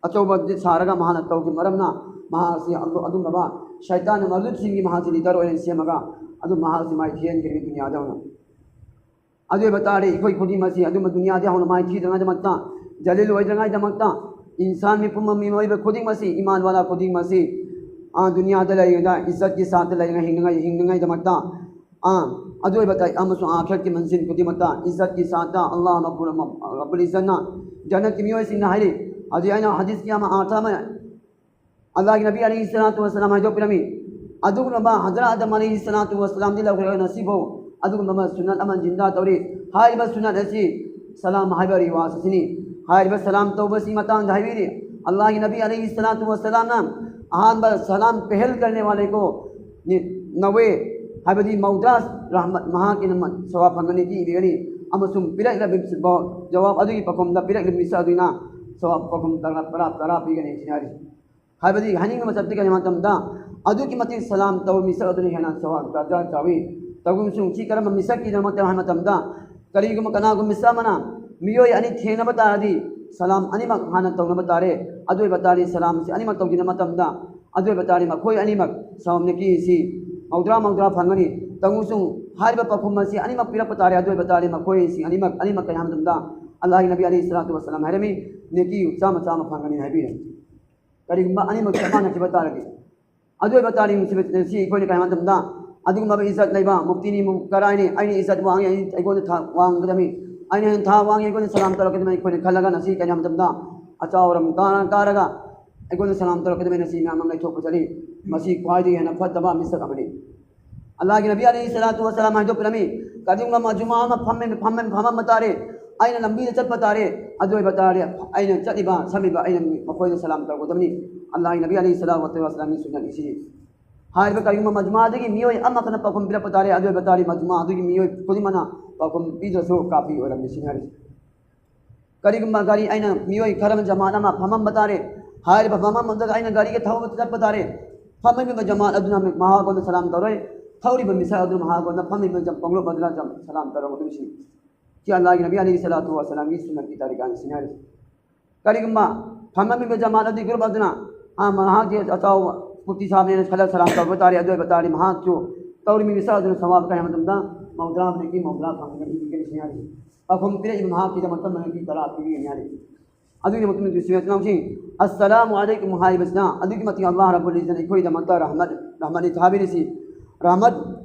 ꯑꯆꯧꯕ ꯁꯥꯔꯒ ꯃꯍꯥꯛꯅ ꯇꯧꯈꯤꯕ ꯃꯔꯝꯅ, ꯃꯍꯥꯛ ꯑꯁꯤ ꯑꯗꯨ-, ꯑꯗꯨꯒꯨꯝꯂꯕ ꯁꯩꯇꯥꯟ ꯃꯔꯗꯨꯠꯁꯤꯡꯒꯤ ꯃꯍꯥꯛꯁꯤ ꯂꯤꯗꯔ ꯑꯣꯏꯅ ꯁꯦꯝꯃꯒ, ꯑꯗꯨ ꯃꯍꯥꯛ ꯑꯁꯤ ꯃꯥꯏꯊꯤꯍꯟꯈꯤꯕꯅꯤ ꯗꯨꯅꯤꯌꯥꯗ ꯑꯣꯏꯅ꯫ ꯑꯗꯨ ꯑꯣꯏꯕ ꯇꯥꯔꯗꯤ ꯑꯩꯈꯣꯏ ꯈꯨꯗꯤꯡꯃꯛꯁꯤ ꯑꯗꯨꯝꯕ ꯗꯨꯅꯤꯌꯥꯗ ꯍꯧꯅ ꯃꯥꯏꯊꯤꯗꯉꯥꯏꯗꯃꯛꯇ, ꯖꯂꯤꯜ ꯑꯣꯏꯗꯅꯉꯥꯏꯗꯃꯛꯇ, ꯏꯟꯁꯥꯟ ꯃꯤꯄꯨꯝꯕ, ꯃꯤꯑꯣꯏꯕ ꯈꯨꯗꯤꯡꯃꯛꯁꯤ, ꯏꯃꯥꯟ ꯋꯥꯂꯥ ꯈꯨꯗꯤꯡꯃꯛꯁꯤ, ꯑꯥ, ꯗꯨꯅꯤꯌꯥꯗ ꯂꯩꯔꯤꯉꯩꯗ ꯏꯖꯠꯀꯤ ꯁꯥꯠꯇ ꯂꯩꯔꯤꯉꯩ ꯍꯤꯡꯅꯉꯥꯏ, ꯍꯤꯡꯅꯉꯥꯏꯗꯃꯛꯇ, ꯑꯥ, ꯑꯗꯨ ꯑꯣꯏꯕ ꯇꯥꯏ ꯑꯃꯁꯨꯡ ꯑꯥꯈꯤꯔꯠꯀꯤ ꯃꯟꯖꯤꯜ ꯈꯨꯗꯤꯡꯃꯛꯇ ꯏꯖꯠꯀꯤ ꯁꯥꯠꯇ ꯑꯜꯂꯥꯍ ꯃꯄꯨ-, ꯔꯕꯨꯜ ꯏꯖꯠꯅ ꯖꯟꯅꯠꯀꯤ ꯃꯤꯑꯣꯏꯁꯤꯡꯅ ꯍꯥꯏꯔꯤ, ꯍꯧꯖꯤꯛ ꯑꯩꯅ ꯍꯗꯤꯁꯀꯤ ꯑꯃ ꯑꯥꯔꯊ ꯑꯃ ꯑꯜꯂꯥꯍꯒꯤ ꯅꯕꯤ ꯑꯂꯩꯍꯤ ꯁꯂꯥꯇꯨ ꯋꯁꯂꯥꯝ ꯍꯥꯏꯗꯣꯛꯄꯤꯔꯝꯃꯤ꯫ ꯑꯗꯨꯒꯨꯝꯂꯕ ꯍꯖꯔꯠ ꯑꯥꯗꯝ ꯑꯂꯩꯍꯤ ꯁꯂꯥꯇꯨ ꯋꯁꯂꯥꯝꯗꯤ ꯂꯧꯈ꯭ꯔꯒ ꯉꯁꯤꯐꯥꯎ ꯑꯗꯨꯒꯨꯝꯂꯕ ꯁꯨꯟꯅꯠ ꯑꯃ ꯖꯤꯟꯗꯥ ꯇꯧꯔꯤ꯫ ꯍꯥꯏꯔꯤꯕ ꯁꯨꯟꯅꯠ ꯑꯁꯤ ꯁꯂꯥꯝ ꯍꯥꯏꯕ ꯔꯤꯋꯥꯖ ꯑꯁꯤꯅꯤ꯫ ꯍꯥꯏꯔꯤꯕ ꯁꯂꯥꯝ ꯇꯧꯕꯁꯤ ꯃꯇꯥꯡꯗ ꯍꯥꯏꯕꯤꯔꯤ꯫ ꯑꯜꯂꯥꯍꯒꯤ ꯅꯕꯤ ꯑꯂꯩꯍꯤ ꯁꯂꯥꯇꯨ ꯋꯁꯂꯥꯝꯅ ꯑꯍꯥꯟꯕ ꯁꯂꯥꯝ ꯄꯦꯍꯦꯜ ꯀꯔꯅꯦ ꯋꯥꯂꯦ ꯀꯣ ꯅꯤ-, ꯅꯋꯦ ꯍꯥꯏꯕꯗꯤ ꯃꯧꯗ꯭ꯔꯥ ꯔꯍꯃꯠ ꯃꯍꯥꯛꯀꯤ ꯅꯃ-, ꯁꯋꯥꯕ ꯐꯪꯒꯅꯤ, ꯀꯤ ꯏꯕꯤꯒꯅꯤ꯫ ꯑꯃꯁꯨꯡ ꯄꯤꯔꯛꯂꯕ ꯖꯋꯥꯕ ꯑꯗꯨꯒꯤ ꯄꯥꯎꯈꯨꯝꯗ ꯄꯤꯔꯛꯂꯤꯕ ꯃꯤꯁꯛ ꯑꯗꯨꯅ ꯁꯋꯥꯕ ꯄꯥꯎꯈꯨꯝ ꯇꯔꯥ, ꯇꯔꯥ, ꯇꯔꯥ ꯄꯤꯒꯅꯤ ꯁꯤꯅꯤ ꯍꯥꯏꯔꯤ꯫ ꯍꯥꯏꯕꯗꯤ ꯍꯥꯏꯅꯤꯡꯕ ꯃꯆꯞꯇꯤ ꯀꯔꯤ ꯍꯥꯏꯕ ꯃꯇꯝꯗ ꯑꯗꯨꯛꯀꯤ ꯃꯇꯤꯛ ꯁꯂꯥꯝ ꯇꯧꯕ ꯃꯤꯁꯛ ꯑꯗꯨꯅ ꯍꯦꯟꯅ ꯁꯋꯥꯕ ꯗꯔꯖꯥ ꯆꯥꯎꯏ꯫ ꯇꯧꯕꯁꯨ ꯁꯤ ꯀꯔꯝꯕ ꯃꯤꯁꯛꯀꯤꯗꯃꯛꯇ ꯍꯥꯏꯕ ꯃꯇꯝꯗ ꯀꯔꯤꯒꯨꯝꯕ ꯀꯅꯥꯒꯨꯝꯕ ꯃꯤꯁꯛ ꯑꯃꯅ ꯃꯤꯑꯣꯏ ꯑꯅꯤ ꯊꯦꯡꯅꯕ ꯇꯥꯔꯗꯤ ꯁꯂꯥꯝ ꯑꯅꯤꯃꯛ ꯍꯥꯟꯅ ꯇꯧꯅꯕ ꯇꯥꯔꯦ꯫ ꯑꯗꯨ ꯑꯣꯏꯕ ꯇꯥꯔꯗꯤ ꯁꯂꯥꯝꯁꯤ ꯑꯅꯤꯃꯛ ꯇꯧꯈꯤꯕ ꯃꯇꯝꯗ ꯑꯗꯨ ꯑꯣꯏꯕ ꯇꯥꯔꯗꯤ ꯃꯈꯣꯏ ꯑꯅꯤꯃꯛ ꯁꯂꯥꯝ ꯅꯦꯀꯤꯁꯤ ꯃꯧꯗ꯭ꯔꯥ ꯃꯧꯗ꯭ꯔꯥ ꯐꯪꯒꯅꯤ꯫ ꯇꯧꯕꯁꯨ ꯍꯥꯏꯔꯤꯕ ꯄꯥꯎꯈꯨꯝ ꯑꯁꯤ ꯑꯅꯤꯃꯛ ꯄꯤꯔꯛꯄ ꯇꯥꯔꯦ꯫ ꯑꯗꯨ ꯑꯣꯏꯕ ꯇꯥꯔꯗꯤ ꯃꯈꯣꯏꯁꯤꯡ ꯑꯅꯤꯃꯛ, ꯑꯅꯤꯃꯛ ꯀꯔꯤ ꯍꯥꯏꯕ ꯃꯇꯝꯗ ꯑꯜꯂꯥꯍꯒꯤ ꯅꯕꯤ ꯑꯂꯩꯍꯤ ꯁꯂꯥꯇꯨ ꯋꯁꯁꯂꯥꯝ ꯍꯥꯏꯔꯝꯃꯤ, ꯅꯦꯀꯤ ꯆꯥꯝꯃ ꯆꯥꯝꯃ ꯐꯪꯒꯅꯤ ꯍꯥꯏꯕꯤꯔꯦ꯫ ꯀꯔꯤꯒꯨꯝꯕ ꯑꯅꯤꯃꯛ ꯆꯞ ꯃꯥꯟꯅꯈꯤꯕ ꯇꯥꯔꯗꯤ꯫ ꯑꯗꯨ ꯑꯣꯏꯕ ꯇꯥꯔꯗꯤ ꯅꯨꯡꯁꯤꯕ ꯁꯤ ꯑꯩꯈꯣꯏꯅ ꯀꯔꯤ ꯍꯥꯏꯕ ꯃꯇꯝꯗ ꯑꯗꯨꯒꯨꯝꯂꯕ ꯏꯖꯠ ꯂꯩꯕ ꯃꯨꯐꯇꯤꯅꯤ, ꯃꯨ-, ꯀꯔꯥꯏꯅꯤ, ꯑꯩꯅ ꯏꯖꯠ ꯋꯥꯡꯉꯤ, ꯑꯩ, ꯑꯩꯉꯣꯟꯗ ꯊꯥꯛ ꯋꯥꯡꯒꯗꯕꯅꯤ, ꯑꯩꯅ ꯍꯦꯟꯅ ꯊꯥꯛ ꯋꯥꯡꯉꯤ, ꯑꯩꯉꯣꯟꯗ ꯁꯂꯥꯝ ꯇꯧꯔꯛꯀꯗꯕꯅꯤ, ꯑꯩꯈꯣꯏꯅ ꯈꯜꯂꯒ ꯉꯁꯤ ꯀꯔꯤ ꯍꯥꯏꯕ ꯃꯇꯝꯗ ꯑꯆꯥꯎ ꯑꯔꯝ ꯀꯥꯔ-, ꯀꯥꯔꯒ ꯑꯩꯉꯣꯟꯗ ꯁꯂꯥꯝ ꯇꯧꯔꯛꯀꯗꯕꯅꯤ, ꯉꯁꯤ ꯃꯌꯥꯝ ꯑꯃ ꯂꯩꯊꯣꯛꯄ ꯆꯠꯂꯤ꯫ ꯃꯁꯤ ꯈ꯭ꯋꯥꯏꯗꯒꯤ ꯍꯦꯟꯅ ꯐꯠꯇꯕ ꯃꯤꯁꯛ ꯑꯃꯅꯤ꯫ ꯑꯜꯂꯥꯍꯒꯤ ꯅꯕꯤ ꯑꯂꯩꯍꯤ ꯁꯂꯥꯇꯨ ꯋꯁꯁꯂꯥꯝ ꯍꯥꯏꯗꯣꯛꯄꯤꯔꯝꯃꯤ, ꯀꯔꯤꯒꯨꯝꯕ ꯃꯖꯃꯥ ꯑꯃ ꯐꯝꯃꯦ, ꯐꯝꯃꯦ, ꯐꯝꯃꯝꯕ ꯇꯥꯔꯦ, ꯑꯩꯅ ꯂꯝꯕꯤꯗ ꯆꯠꯄ ꯇꯥꯔꯦ, ꯑꯗꯨ ꯑꯣꯏꯕ ꯇꯥꯔꯦ ꯑꯩꯅ ꯆꯠꯂꯤꯕ, ꯁꯝꯃꯤꯕ ꯑꯩꯅ ꯃꯈꯣꯏꯗ ꯁꯂꯥꯝ ꯇꯧꯒꯗꯕꯅꯤ꯫ ꯑꯜꯂꯥꯍꯒꯤ ꯅꯕꯤ ꯑꯂꯩꯍꯤ ꯁꯂꯥꯇꯨ ꯋꯁꯁꯂꯥꯝꯒꯤ ꯁꯨꯟꯅꯠ ꯑꯁꯤꯅꯤ꯫ ꯍꯥꯏꯔꯤꯕ ꯀꯔꯤꯒꯨꯝꯕ ꯃꯖꯃꯥꯗꯒꯤ ꯃꯤꯑꯣꯏ ꯑꯃꯈꯛꯅ ꯄꯥꯎꯈꯨꯝ ꯄꯤꯔꯛꯄ ꯇꯥꯔꯦ, ꯑꯗꯨ ꯑꯣꯏꯕ ꯇꯥꯔꯦ ꯃꯖꯃꯥ ꯑꯗꯨꯒꯤ ꯃꯤꯑꯣꯏ ꯈꯨꯗꯤꯡꯃꯛꯅ ꯄꯥꯎꯈꯨꯝ ꯄꯤꯗ꯭ꯔꯁꯨ ꯀꯥꯐꯤ ꯑꯣꯏꯔꯝꯃꯤ ꯁꯤꯅꯤ ꯍꯥꯏꯔꯤꯁꯤ꯫ ꯀꯔꯤꯒꯨꯝꯕ ꯒꯥꯔꯤ ꯑꯩꯅ ꯃꯤꯑꯣꯏ ꯈꯔ ꯑꯃ ꯖꯃꯥꯠ ꯑꯃ ꯐꯝꯃꯝꯕ ꯇꯥꯔꯦ꯫ ꯍꯥꯏꯔꯤꯕ ꯐꯝꯃꯝꯕꯗꯨꯗ ꯑꯩꯅ ꯒꯥꯔꯤꯒ ꯊꯧꯕ ꯆꯠꯄ ꯇꯥꯔꯦ꯫ ꯐꯝꯃꯤꯕ ꯖꯃꯥꯠ ꯑꯗꯨꯅ ꯃꯍꯥꯛꯉꯣꯟꯗ ꯁꯂꯥꯝ ꯇꯧꯔꯣꯏ꯫ ꯊꯧꯔꯤꯕ ꯃꯤꯁꯛ ꯑꯗꯨꯅ ꯃꯍꯥꯛꯉꯣꯟꯗ ꯐꯝꯃꯤꯕ ꯖ-, ꯀꯥꯡꯂꯨꯞ ꯑꯗꯨꯅ ꯖ-, ꯁꯂꯥꯝ ꯇꯧꯔꯝꯒꯗꯕꯁꯤꯅꯤ꯫ ꯁꯤ ꯑꯜꯂꯥꯍꯒꯤ ꯅꯕꯤ ꯑꯂꯩꯍꯤ ꯁꯂꯥꯇꯨ ꯋꯁꯁꯂꯥꯝꯒꯤ ꯁꯨꯟꯅꯠꯀꯤ ꯇꯔꯤꯀꯥꯅꯤ ꯁꯤꯅꯤ ꯍꯥꯏꯔꯤꯁꯤ꯫ ꯀꯔꯤꯒꯨꯝꯕ ꯐꯝꯃꯝꯃꯤꯕ ꯖꯃꯥꯠ ꯑꯗꯨꯒꯤ ꯒ꯭ꯔꯨꯞ ꯑꯗꯨꯅ, "ꯑꯥ, ꯃꯍꯥꯛꯇꯤ ꯑꯆꯧꯕ ꯃꯨꯐꯇꯤ ꯁꯥꯍꯕꯅꯦꯅ" ꯈꯜꯂ ꯁꯂꯥꯝ ꯇꯧꯕ ꯇꯥꯔꯦ꯫ ꯑꯗꯨ ꯑꯣꯏꯕ ꯇꯥꯔꯗꯤ ꯃꯍꯥꯛꯁꯨ ꯇꯧꯔꯤꯕ ꯃꯤꯁꯛ ꯑꯗꯨꯅ ꯁꯋꯥꯕ ꯀꯔꯤ ꯍꯥꯏꯕ ꯃꯇꯝꯗ ꯃꯧꯗ꯭ꯔꯥ ꯑꯃꯗꯒꯤ ꯃꯧꯗ꯭ꯔꯥ ꯐꯪꯒꯅꯤ ꯍꯥꯏꯔꯤ꯫ ꯄꯥꯎꯈꯨꯝ ꯄꯤꯔꯛꯏꯕ ꯃꯍꯥꯛꯀꯤꯗꯃꯛꯇ ꯃꯍꯥꯛꯀꯤ ꯇꯔꯥ ꯄꯤꯕꯤꯒꯅꯤ ꯍꯥꯏꯔꯤ꯫ ꯑꯗꯨꯒꯤ ꯃꯇꯨꯡꯗ ꯏꯆꯤꯟ ꯏꯅꯥꯎꯁꯤꯡ, "ꯑꯁꯁꯂꯥꯃꯨ ꯑꯂꯩꯀꯨꯝ" ꯍꯥꯏꯔꯤꯕꯁꯤꯅ ꯑꯗꯨꯛꯀꯤ ꯃꯇꯤꯛ ꯑꯜꯂꯥꯍ ꯔꯕꯨꯜ ꯏꯖꯠꯅ ꯑꯩꯈꯣꯏꯒꯤꯗꯃꯛꯇ ꯔꯍꯃꯠ, ꯔꯍꯃꯠꯅꯤ ꯊꯥꯕꯤꯔꯤꯁꯤ꯫ ꯔꯍꯃꯠ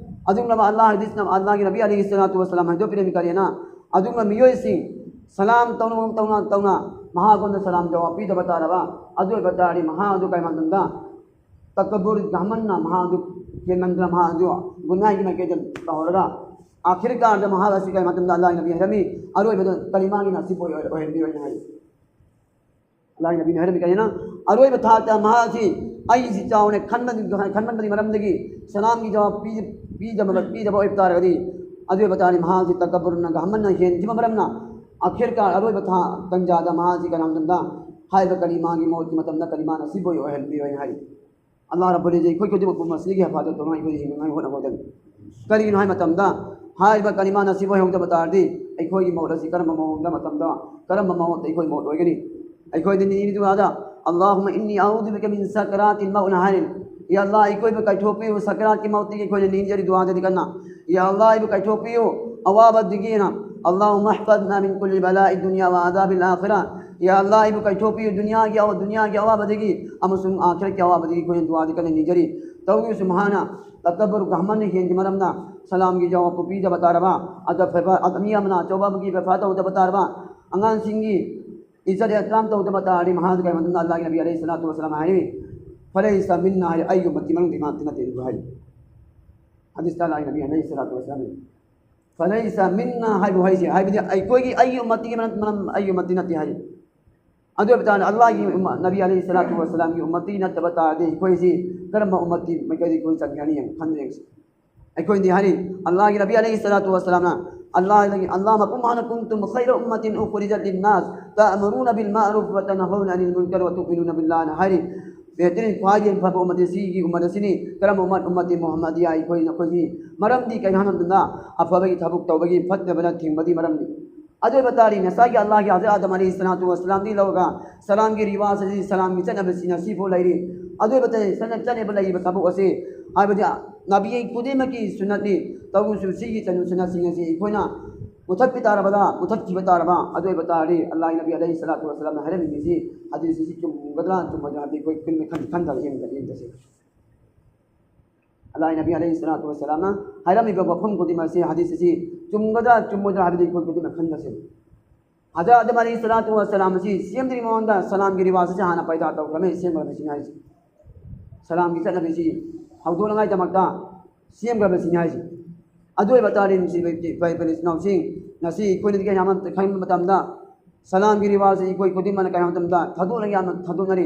ꯑꯗꯨꯒꯨꯝꯂꯕ ꯑꯜꯂꯥꯍ ꯍꯗꯤꯁꯅ ꯑꯜꯂꯥꯍꯒꯤ ꯅꯕꯤ ꯑꯂꯩꯍꯤ ꯁꯂꯥꯇꯨ ꯋꯁꯁꯂꯥꯝ ꯍꯥꯏꯗꯣꯛꯄꯤꯔꯝꯃꯤ ꯀꯔꯤꯅ? ꯑꯗꯨꯒꯨꯝꯂꯕ ꯃꯤꯑꯣꯏꯁꯤꯡ ꯁꯂꯥꯝ ꯇꯧꯅ, ꯇꯧꯅ, ꯇꯧꯅ ꯃꯍꯥꯛꯉꯣꯟꯗ ꯁꯂꯥꯝ ꯖꯋꯥꯕ ꯄꯤꯗꯕ ꯇꯥꯔꯕ, ꯑꯗꯨ ꯑꯣꯏꯕ ꯇꯥꯔꯗꯤ ꯃꯍꯥꯛ ꯑꯗꯨ ꯀꯔꯤ ꯃꯇꯝꯗ ꯇꯀꯕꯨꯔ, ꯒꯍꯃꯟꯅ ꯃꯍꯥꯛ ꯑꯗꯨ ꯍꯦꯟꯃꯟꯗꯅ ꯃꯍꯥꯛ ꯑꯗꯨ ꯒꯨꯅꯥꯍꯒꯤ ꯃꯥꯏꯀꯩꯗ ꯇꯧꯍꯧꯔꯒ ꯑꯥꯈꯤꯔ ꯀꯥꯔꯗ ꯃꯍꯥꯛ ꯑꯁꯤ ꯀꯔꯤ ꯃꯇꯝꯗ ꯑꯜꯂꯥꯍꯒꯤ ꯅꯕꯤ ꯍꯥꯏꯔꯝꯃꯤ, ꯑꯔꯣꯏꯕꯗ ꯀꯂꯤꯃꯥꯒꯤ ꯅꯥꯁꯤꯕ ꯑꯣꯏ-, ꯑꯣꯏꯍꯟꯕꯤꯔꯣꯏꯅ ꯍꯥꯏꯔꯤ꯫ ꯑꯜꯂꯥꯍꯒꯤ ꯅꯕꯤꯅ ꯍꯥꯏꯔꯝꯃꯤ ꯀꯔꯤꯅ? ꯑꯔꯣꯏꯕ ꯊꯥꯛꯇ ꯃꯍꯥꯛ ꯑꯁꯤ ꯑꯩꯁꯤ ꯆꯥꯎꯅ ꯈꯟꯕ-, ꯈꯟꯃꯟꯕꯒꯤ ꯃꯔꯝꯗꯒꯤ ꯁꯂꯥꯝꯒꯤ ꯖꯋꯥꯕ ꯄꯤ-, ꯄꯤꯗꯕ, ꯄꯤꯗꯕ ꯑꯣꯏꯕ ꯇꯥꯔꯒꯗꯤ, ꯑꯗꯨ ꯑꯣꯏꯕ ꯇꯥꯔꯗꯤ ꯃꯍꯥꯛꯁꯤ ꯇꯀꯕꯨꯔꯅ ꯒꯍꯃꯟꯅ ꯍꯦꯟꯈꯤꯕ ꯃꯔꯝꯅ ꯑꯈꯤꯔꯀꯥ ꯑꯔꯣꯏꯕ ꯊꯥ ꯇꯟꯖꯥꯗ ꯃꯍꯥꯛꯁꯤ ꯀꯅꯥꯒꯨꯝꯕ ꯍꯥꯏꯔꯤꯕ ꯀꯂꯤꯃꯥꯒꯤ ꯃꯍꯨꯠꯀꯤ ꯃꯇꯝꯗ ꯀꯂꯤꯃꯥ ꯅꯁꯤꯕ ꯑꯣꯏꯍꯜꯂꯤꯕ ꯑꯣꯏꯅ ꯍꯥꯏꯔꯤ꯫ ꯑꯜꯂꯥꯍ ꯔꯕꯨꯜ ꯏꯖ꯭ꯖꯠ ꯑꯩꯈꯣꯏ ꯈꯨꯗꯤꯡꯃꯛꯄꯨ ꯃꯁꯤꯗꯒꯤ ꯍꯦꯐꯥꯖꯠ ꯇꯧꯅꯉꯥꯏ ꯑꯩꯈꯣꯏ ꯍꯤꯡꯅꯉꯥꯏ ꯍꯣꯠꯅꯒꯗꯕꯅꯤ꯫ ꯀꯔꯤꯒꯤꯅꯣ ꯍꯥꯏꯕ ꯃꯇꯝꯗ, ꯍꯥꯏꯔꯤꯕ ꯀꯂꯤꯃꯥ ꯅꯁꯤꯕ ꯑꯣꯏꯍꯧꯗꯕ ꯇꯥꯔꯗꯤ, ꯑꯩꯈꯣꯏꯒꯤ ꯃꯣꯠ ꯑꯁꯤ ꯀꯔꯝꯕ ꯃꯑꯣꯡꯗ ꯃꯇꯝꯗ, ꯀꯔꯝꯕ ꯃꯑꯣꯡꯗ ꯑꯩꯈꯣꯏ ꯃꯣꯠ ꯑꯣꯏꯒꯅꯤ? ꯑꯩꯈꯣꯏꯗꯤ ꯅꯤꯔꯤꯗꯨ ꯑꯗ, اللهم إني أعوذ بك من سكرات الموت ꯍꯥꯏꯔꯤ꯫ ꯌꯥ ꯑꯜꯂꯥꯍ, ꯑꯩꯈꯣꯏꯕꯨ ꯀꯥꯏꯊꯣꯛꯄꯤꯌꯨ, ꯁꯀꯔꯥꯠꯀꯤ ꯃꯧꯠꯇꯒꯤ ꯑꯩꯈꯣꯏꯅ ꯅꯤꯖꯔꯤ ꯗꯨꯋꯥꯗꯗꯤ ꯀꯟꯅ꯫ ꯌꯥ ꯑꯜꯂꯥꯍ, ꯑꯩꯕꯨ ꯀꯥꯏꯊꯣꯛꯄꯤꯌꯨ ꯑꯋꯥꯕꯗꯒꯤꯅ꯫ اللهم احفظنا من كل بلاء الدنيا وعذاب الآخرة. ꯌꯥ ꯑꯜꯂꯥꯍ, ꯑꯩꯕꯨ ꯀꯥꯏꯊꯣꯛꯄꯤꯌꯨ ꯗꯨꯅꯤꯌꯥꯒꯤ ꯑꯋꯥ-, ꯗꯨꯅꯤꯌꯥꯒꯤ ꯑꯋꯥꯕꯗꯒꯤ ꯑꯃꯁꯨꯡ ꯑꯥꯈꯤꯔꯠꯀꯤ ꯑꯋꯥꯕꯗꯒꯤ ꯑꯩꯈꯣꯏꯅ ꯗꯨꯋꯥꯗꯤ ꯀꯟꯅ ꯅꯤꯖꯔꯤ꯫ ꯇꯧꯕꯤꯌꯨ ꯁꯨꯕꯍꯥꯅ, ꯇꯀꯕꯨꯔ ꯒꯍꯃꯟꯅ ꯍꯦꯟꯒꯤ ꯃꯔꯝꯅ ꯁꯂꯥꯝꯒꯤ ꯖꯋꯥꯕ ꯄꯤꯗꯕ ꯇꯥꯔꯕ, ꯑꯗ ꯐꯦꯕ-, ꯑꯗ ꯃꯤ ꯑꯃꯅ ꯑꯆꯧꯕ ꯑꯃꯒꯤ ꯐꯦꯐꯥ ꯇꯧꯗꯕ ꯇꯥꯔꯕ, ꯑꯉꯥꯡꯁꯤꯡꯒꯤ ꯏꯖꯠ ꯏꯍꯇꯤꯔꯥꯝ ꯇꯧꯗꯕ ꯇꯥꯔꯗꯤ, ꯃꯍꯥꯛ ꯀꯔꯤ ꯃꯇꯝꯗ ꯑꯜꯂꯥꯍꯒꯤ ꯅꯕꯤ ꯑꯂꯩꯍꯤ ꯁꯂꯥꯇꯨ ꯋꯁꯂꯥꯝ ꯍꯥꯏꯔꯤ, "ꯐꯂꯩꯁ ꯃꯤꯟꯅꯥ" ꯍꯥꯏꯔꯤ, "ꯑꯩꯒꯤ ꯎꯝꯃꯠꯀꯤ ꯃꯅꯨꯡꯗ ꯃꯥ ꯅꯠꯇꯦ" ꯑꯗꯨ ꯍꯥꯏꯔꯤ꯫ ꯍꯗꯤꯁꯇ ꯑꯜꯂꯥꯍꯒꯤ ꯅꯕꯤ ꯑꯂꯩꯍꯤ ꯁꯂꯥꯇꯨ ꯋꯁꯂꯥꯝ, "ꯐꯂꯩꯁ ꯃꯤꯟꯅꯥ" ꯍꯥꯏꯕ ꯋꯥꯍꯩꯁꯦ, ꯍꯥꯏꯕꯗꯤ ꯑꯩꯈꯣꯏꯒꯤ, ꯑꯩꯒꯤ ꯎꯝꯃꯠꯇꯤꯒꯤ ꯃꯔꯝ, ꯃꯔꯝ, ꯑꯩꯒꯤ ꯎꯝꯃꯠꯇꯤ ꯅꯠꯇꯦ ꯍꯥꯏꯔꯤ꯫ ꯑꯗꯨ ꯑꯣꯏꯕ ꯇꯥꯔꯗꯤ, ꯑꯜꯂꯥꯍꯒꯤ ꯎꯝꯃ-, ꯅꯕꯤ ꯑꯂꯩꯍꯤ ꯁꯂꯥꯇꯨ ꯋꯁꯂꯥꯝꯒꯤ ꯎꯝꯃꯠꯇꯤ ꯅꯠꯇꯕ ꯇꯥꯔꯗꯤ, ꯑꯩꯈꯣꯏꯁꯤ ꯀꯔꯝꯕ ꯎꯝꯃꯠꯇꯤ ꯃꯥꯏꯀꯩꯗ ꯑꯩꯈꯣꯏ ꯆꯟꯒꯅꯤ ꯌꯦꯡ-, ꯈꯟꯕ ꯌꯦꯡꯁꯤ꯫ ꯑꯩꯈꯣꯏꯅꯗꯤ ꯍꯥꯏꯔꯤ, ꯑꯜꯂꯥꯍꯒꯤ ꯅꯕꯤ ꯑꯂꯩꯍꯤ ꯁꯂꯥꯇꯨ ꯋꯁꯂꯥꯝꯅ, ꯑꯜꯂꯥꯍꯒꯤ, "اللهم كما كنتم خير أمة أخرجت للناس تأمرون بالمعروف وتنهون عن المنكر وتؤمنون بالله" ꯍꯥꯏꯅ ꯍꯥꯏꯔꯤ꯫ ꯕꯦꯍꯇꯔꯤꯟ, ꯈ꯭ꯋꯥꯏꯗꯒꯤ ꯐꯕ ꯎꯝꯃꯠ ꯑꯁꯤꯒꯤ ꯎꯝꯃꯠ ꯑꯁꯤꯅꯤ꯫ ꯀꯔꯝꯕ ꯎꯝꯃꯠ? ꯎꯝꯃꯠꯇꯤ ꯃꯨꯍꯝꯃꯗꯤꯌꯥ ꯑꯩꯈꯣꯏ, ꯅꯈꯣꯏꯁꯤ꯫ ꯃꯔꯝꯗꯤ ꯀꯩꯅꯣ ꯍꯥꯏꯕ ꯃꯇꯝꯗ, ꯑꯐꯕꯒꯤ ꯊꯕꯛ ꯇꯧꯕꯒꯤ, ꯐꯠꯇꯕꯅ ꯊꯤꯡꯕꯒꯤ ꯃꯔꯝꯗꯤ꯫ ꯑꯗꯨ ꯑꯣꯏꯕ ꯇꯥꯔꯗꯤ, ꯉꯁꯥꯏꯒꯤ ꯑꯜꯂꯥꯍꯒꯤ ꯍꯖꯔꯠ ꯑꯥꯗꯝ ꯑꯂꯩꯍꯤ ꯁꯂꯥꯇꯨ ꯋꯁꯂꯥꯝꯗꯒꯤ ꯂꯧꯔꯒ ꯁꯂꯥꯝꯒꯤ ꯔꯤꯋꯥꯖ ꯑꯁꯤ, ꯁꯂꯥꯝꯒꯤ ꯆꯠꯅꯕꯁꯤ ꯉꯁꯤꯐꯥꯎ ꯂꯩꯔꯤ꯫ ꯑꯗꯨ ꯑꯣꯏꯕ ꯇꯥꯔꯗꯤ, ꯆꯠꯅ-, ꯆꯠꯅꯕ ꯂꯩꯔꯤꯕ ꯊꯕꯛ ꯑꯁꯤ, ꯍꯥꯏꯕꯗꯤ ꯅꯕꯤ ꯈꯨꯗꯤꯡꯃꯛꯀꯤ ꯁꯨꯟꯅꯠꯅꯤ, ꯇꯧꯕꯁꯨ ꯁꯤꯒꯤ ꯆꯠꯅ ꯁꯨꯟꯅꯠꯁꯤꯡ ꯑꯁꯤ ꯑꯩꯈꯣꯏꯅ ꯃꯨꯊꯠꯄ ꯇꯥꯔꯕꯗ, ꯃꯨꯊꯠꯈꯤꯕ ꯇꯥꯔꯕ, ꯑꯗꯨ ꯑꯣꯏꯕ ꯇꯥꯔꯗꯤ ꯑꯜꯂꯥꯍꯒꯤ ꯅꯕꯤ ꯑꯂꯩꯍꯤ ꯁꯂꯥꯇꯨ ꯋꯁꯂꯥꯝꯅ ꯍꯥꯏꯔꯝꯃꯤꯕꯁꯤ, ꯍꯗꯤꯁ ꯑꯁꯤ ꯆꯨꯝꯒꯗ꯭ꯔꯥ ꯆꯨꯝꯃꯣꯏꯗ꯭ꯔꯥ ꯍꯥꯏꯕꯗꯤ ꯑꯩꯈꯣꯏ ꯈꯟ-, ꯈꯟ-, ꯈꯟꯊꯕ ꯌꯦꯡꯕ-, ꯌꯦꯡꯕꯁꯦ꯫ ꯑꯜꯂꯥꯍꯒꯤ ꯅꯕꯤ ꯑꯂꯩꯍꯤ ꯁꯂꯥꯇꯨ ꯋꯁꯂꯥꯝꯅ ꯍꯥꯏꯔꯝꯃꯤꯕ ꯋꯥꯐꯝ ꯈꯨꯗꯤꯡꯃꯛ ꯑꯁꯤ, ꯍꯗꯤꯁ ꯑꯁꯤ ꯆꯨꯝꯒꯗ꯭ꯔꯥ ꯆꯨꯝꯃꯣꯏꯗ꯭ꯔꯥ ꯍꯥꯏꯕꯗꯤ ꯑꯩꯈꯣꯏ ꯈꯨꯗꯤꯡꯃꯛ ꯈꯟꯊꯁꯦ꯫ ꯍꯖꯔꯠ ꯑꯥꯗꯝ ꯑꯂꯩꯍꯤ ꯁꯂꯥꯇꯨ ꯋꯁꯂꯥꯝ ꯑꯁꯤ ꯁꯦꯝꯗ꯭ꯔꯤꯉꯩ ꯃꯃꯥꯡꯗ ꯁꯂꯥꯝꯒꯤ ꯔꯤꯋꯥꯖ ꯑꯁꯤ ꯍꯥꯟꯅ ꯄꯩꯗꯥ ꯇꯧꯈ꯭ꯔꯕꯅꯤ, ꯁꯦꯝꯈ꯭ꯔꯕꯁꯤꯅꯤ ꯍꯥꯏꯁꯦ꯫ ꯁꯂꯥꯝꯒꯤ ꯆꯠꯅꯕꯤꯁꯤ ꯍꯧꯗꯣꯛꯅꯉꯥꯏꯗꯃꯛꯇ ꯁꯦꯝꯈ꯭ꯔꯕꯁꯤꯅꯤ ꯍꯥꯏꯁꯦ꯫ ꯑꯗꯨ ꯑꯣꯏꯕ ꯇꯥꯔꯗꯤ, ꯅꯨꯡꯁꯤꯕ ꯏꯆꯦ-, ꯏꯄꯥ ꯏꯄꯥ ꯏꯆꯤꯟ ꯏꯅꯥꯎꯁꯤꯡ, ꯉꯁꯤ ꯑꯩꯈꯣꯏꯅꯗꯤ ꯀꯩꯅꯣ ꯍꯥꯏꯕ ꯈꯟꯕ ꯃꯇꯝꯗ, ꯁꯂꯥꯝꯒꯤ ꯔꯤꯋꯥꯖ ꯑꯁꯤ ꯑꯩꯈꯣꯏ ꯈꯨꯗꯤꯡꯃꯛꯅ ꯀꯩꯅꯣ ꯍꯥꯏꯕ ꯃꯇꯝꯗ ꯊꯥꯗꯣꯛꯅ ꯌꯥꯝꯅ ꯊꯥꯗꯣꯛꯅꯔꯤ꯫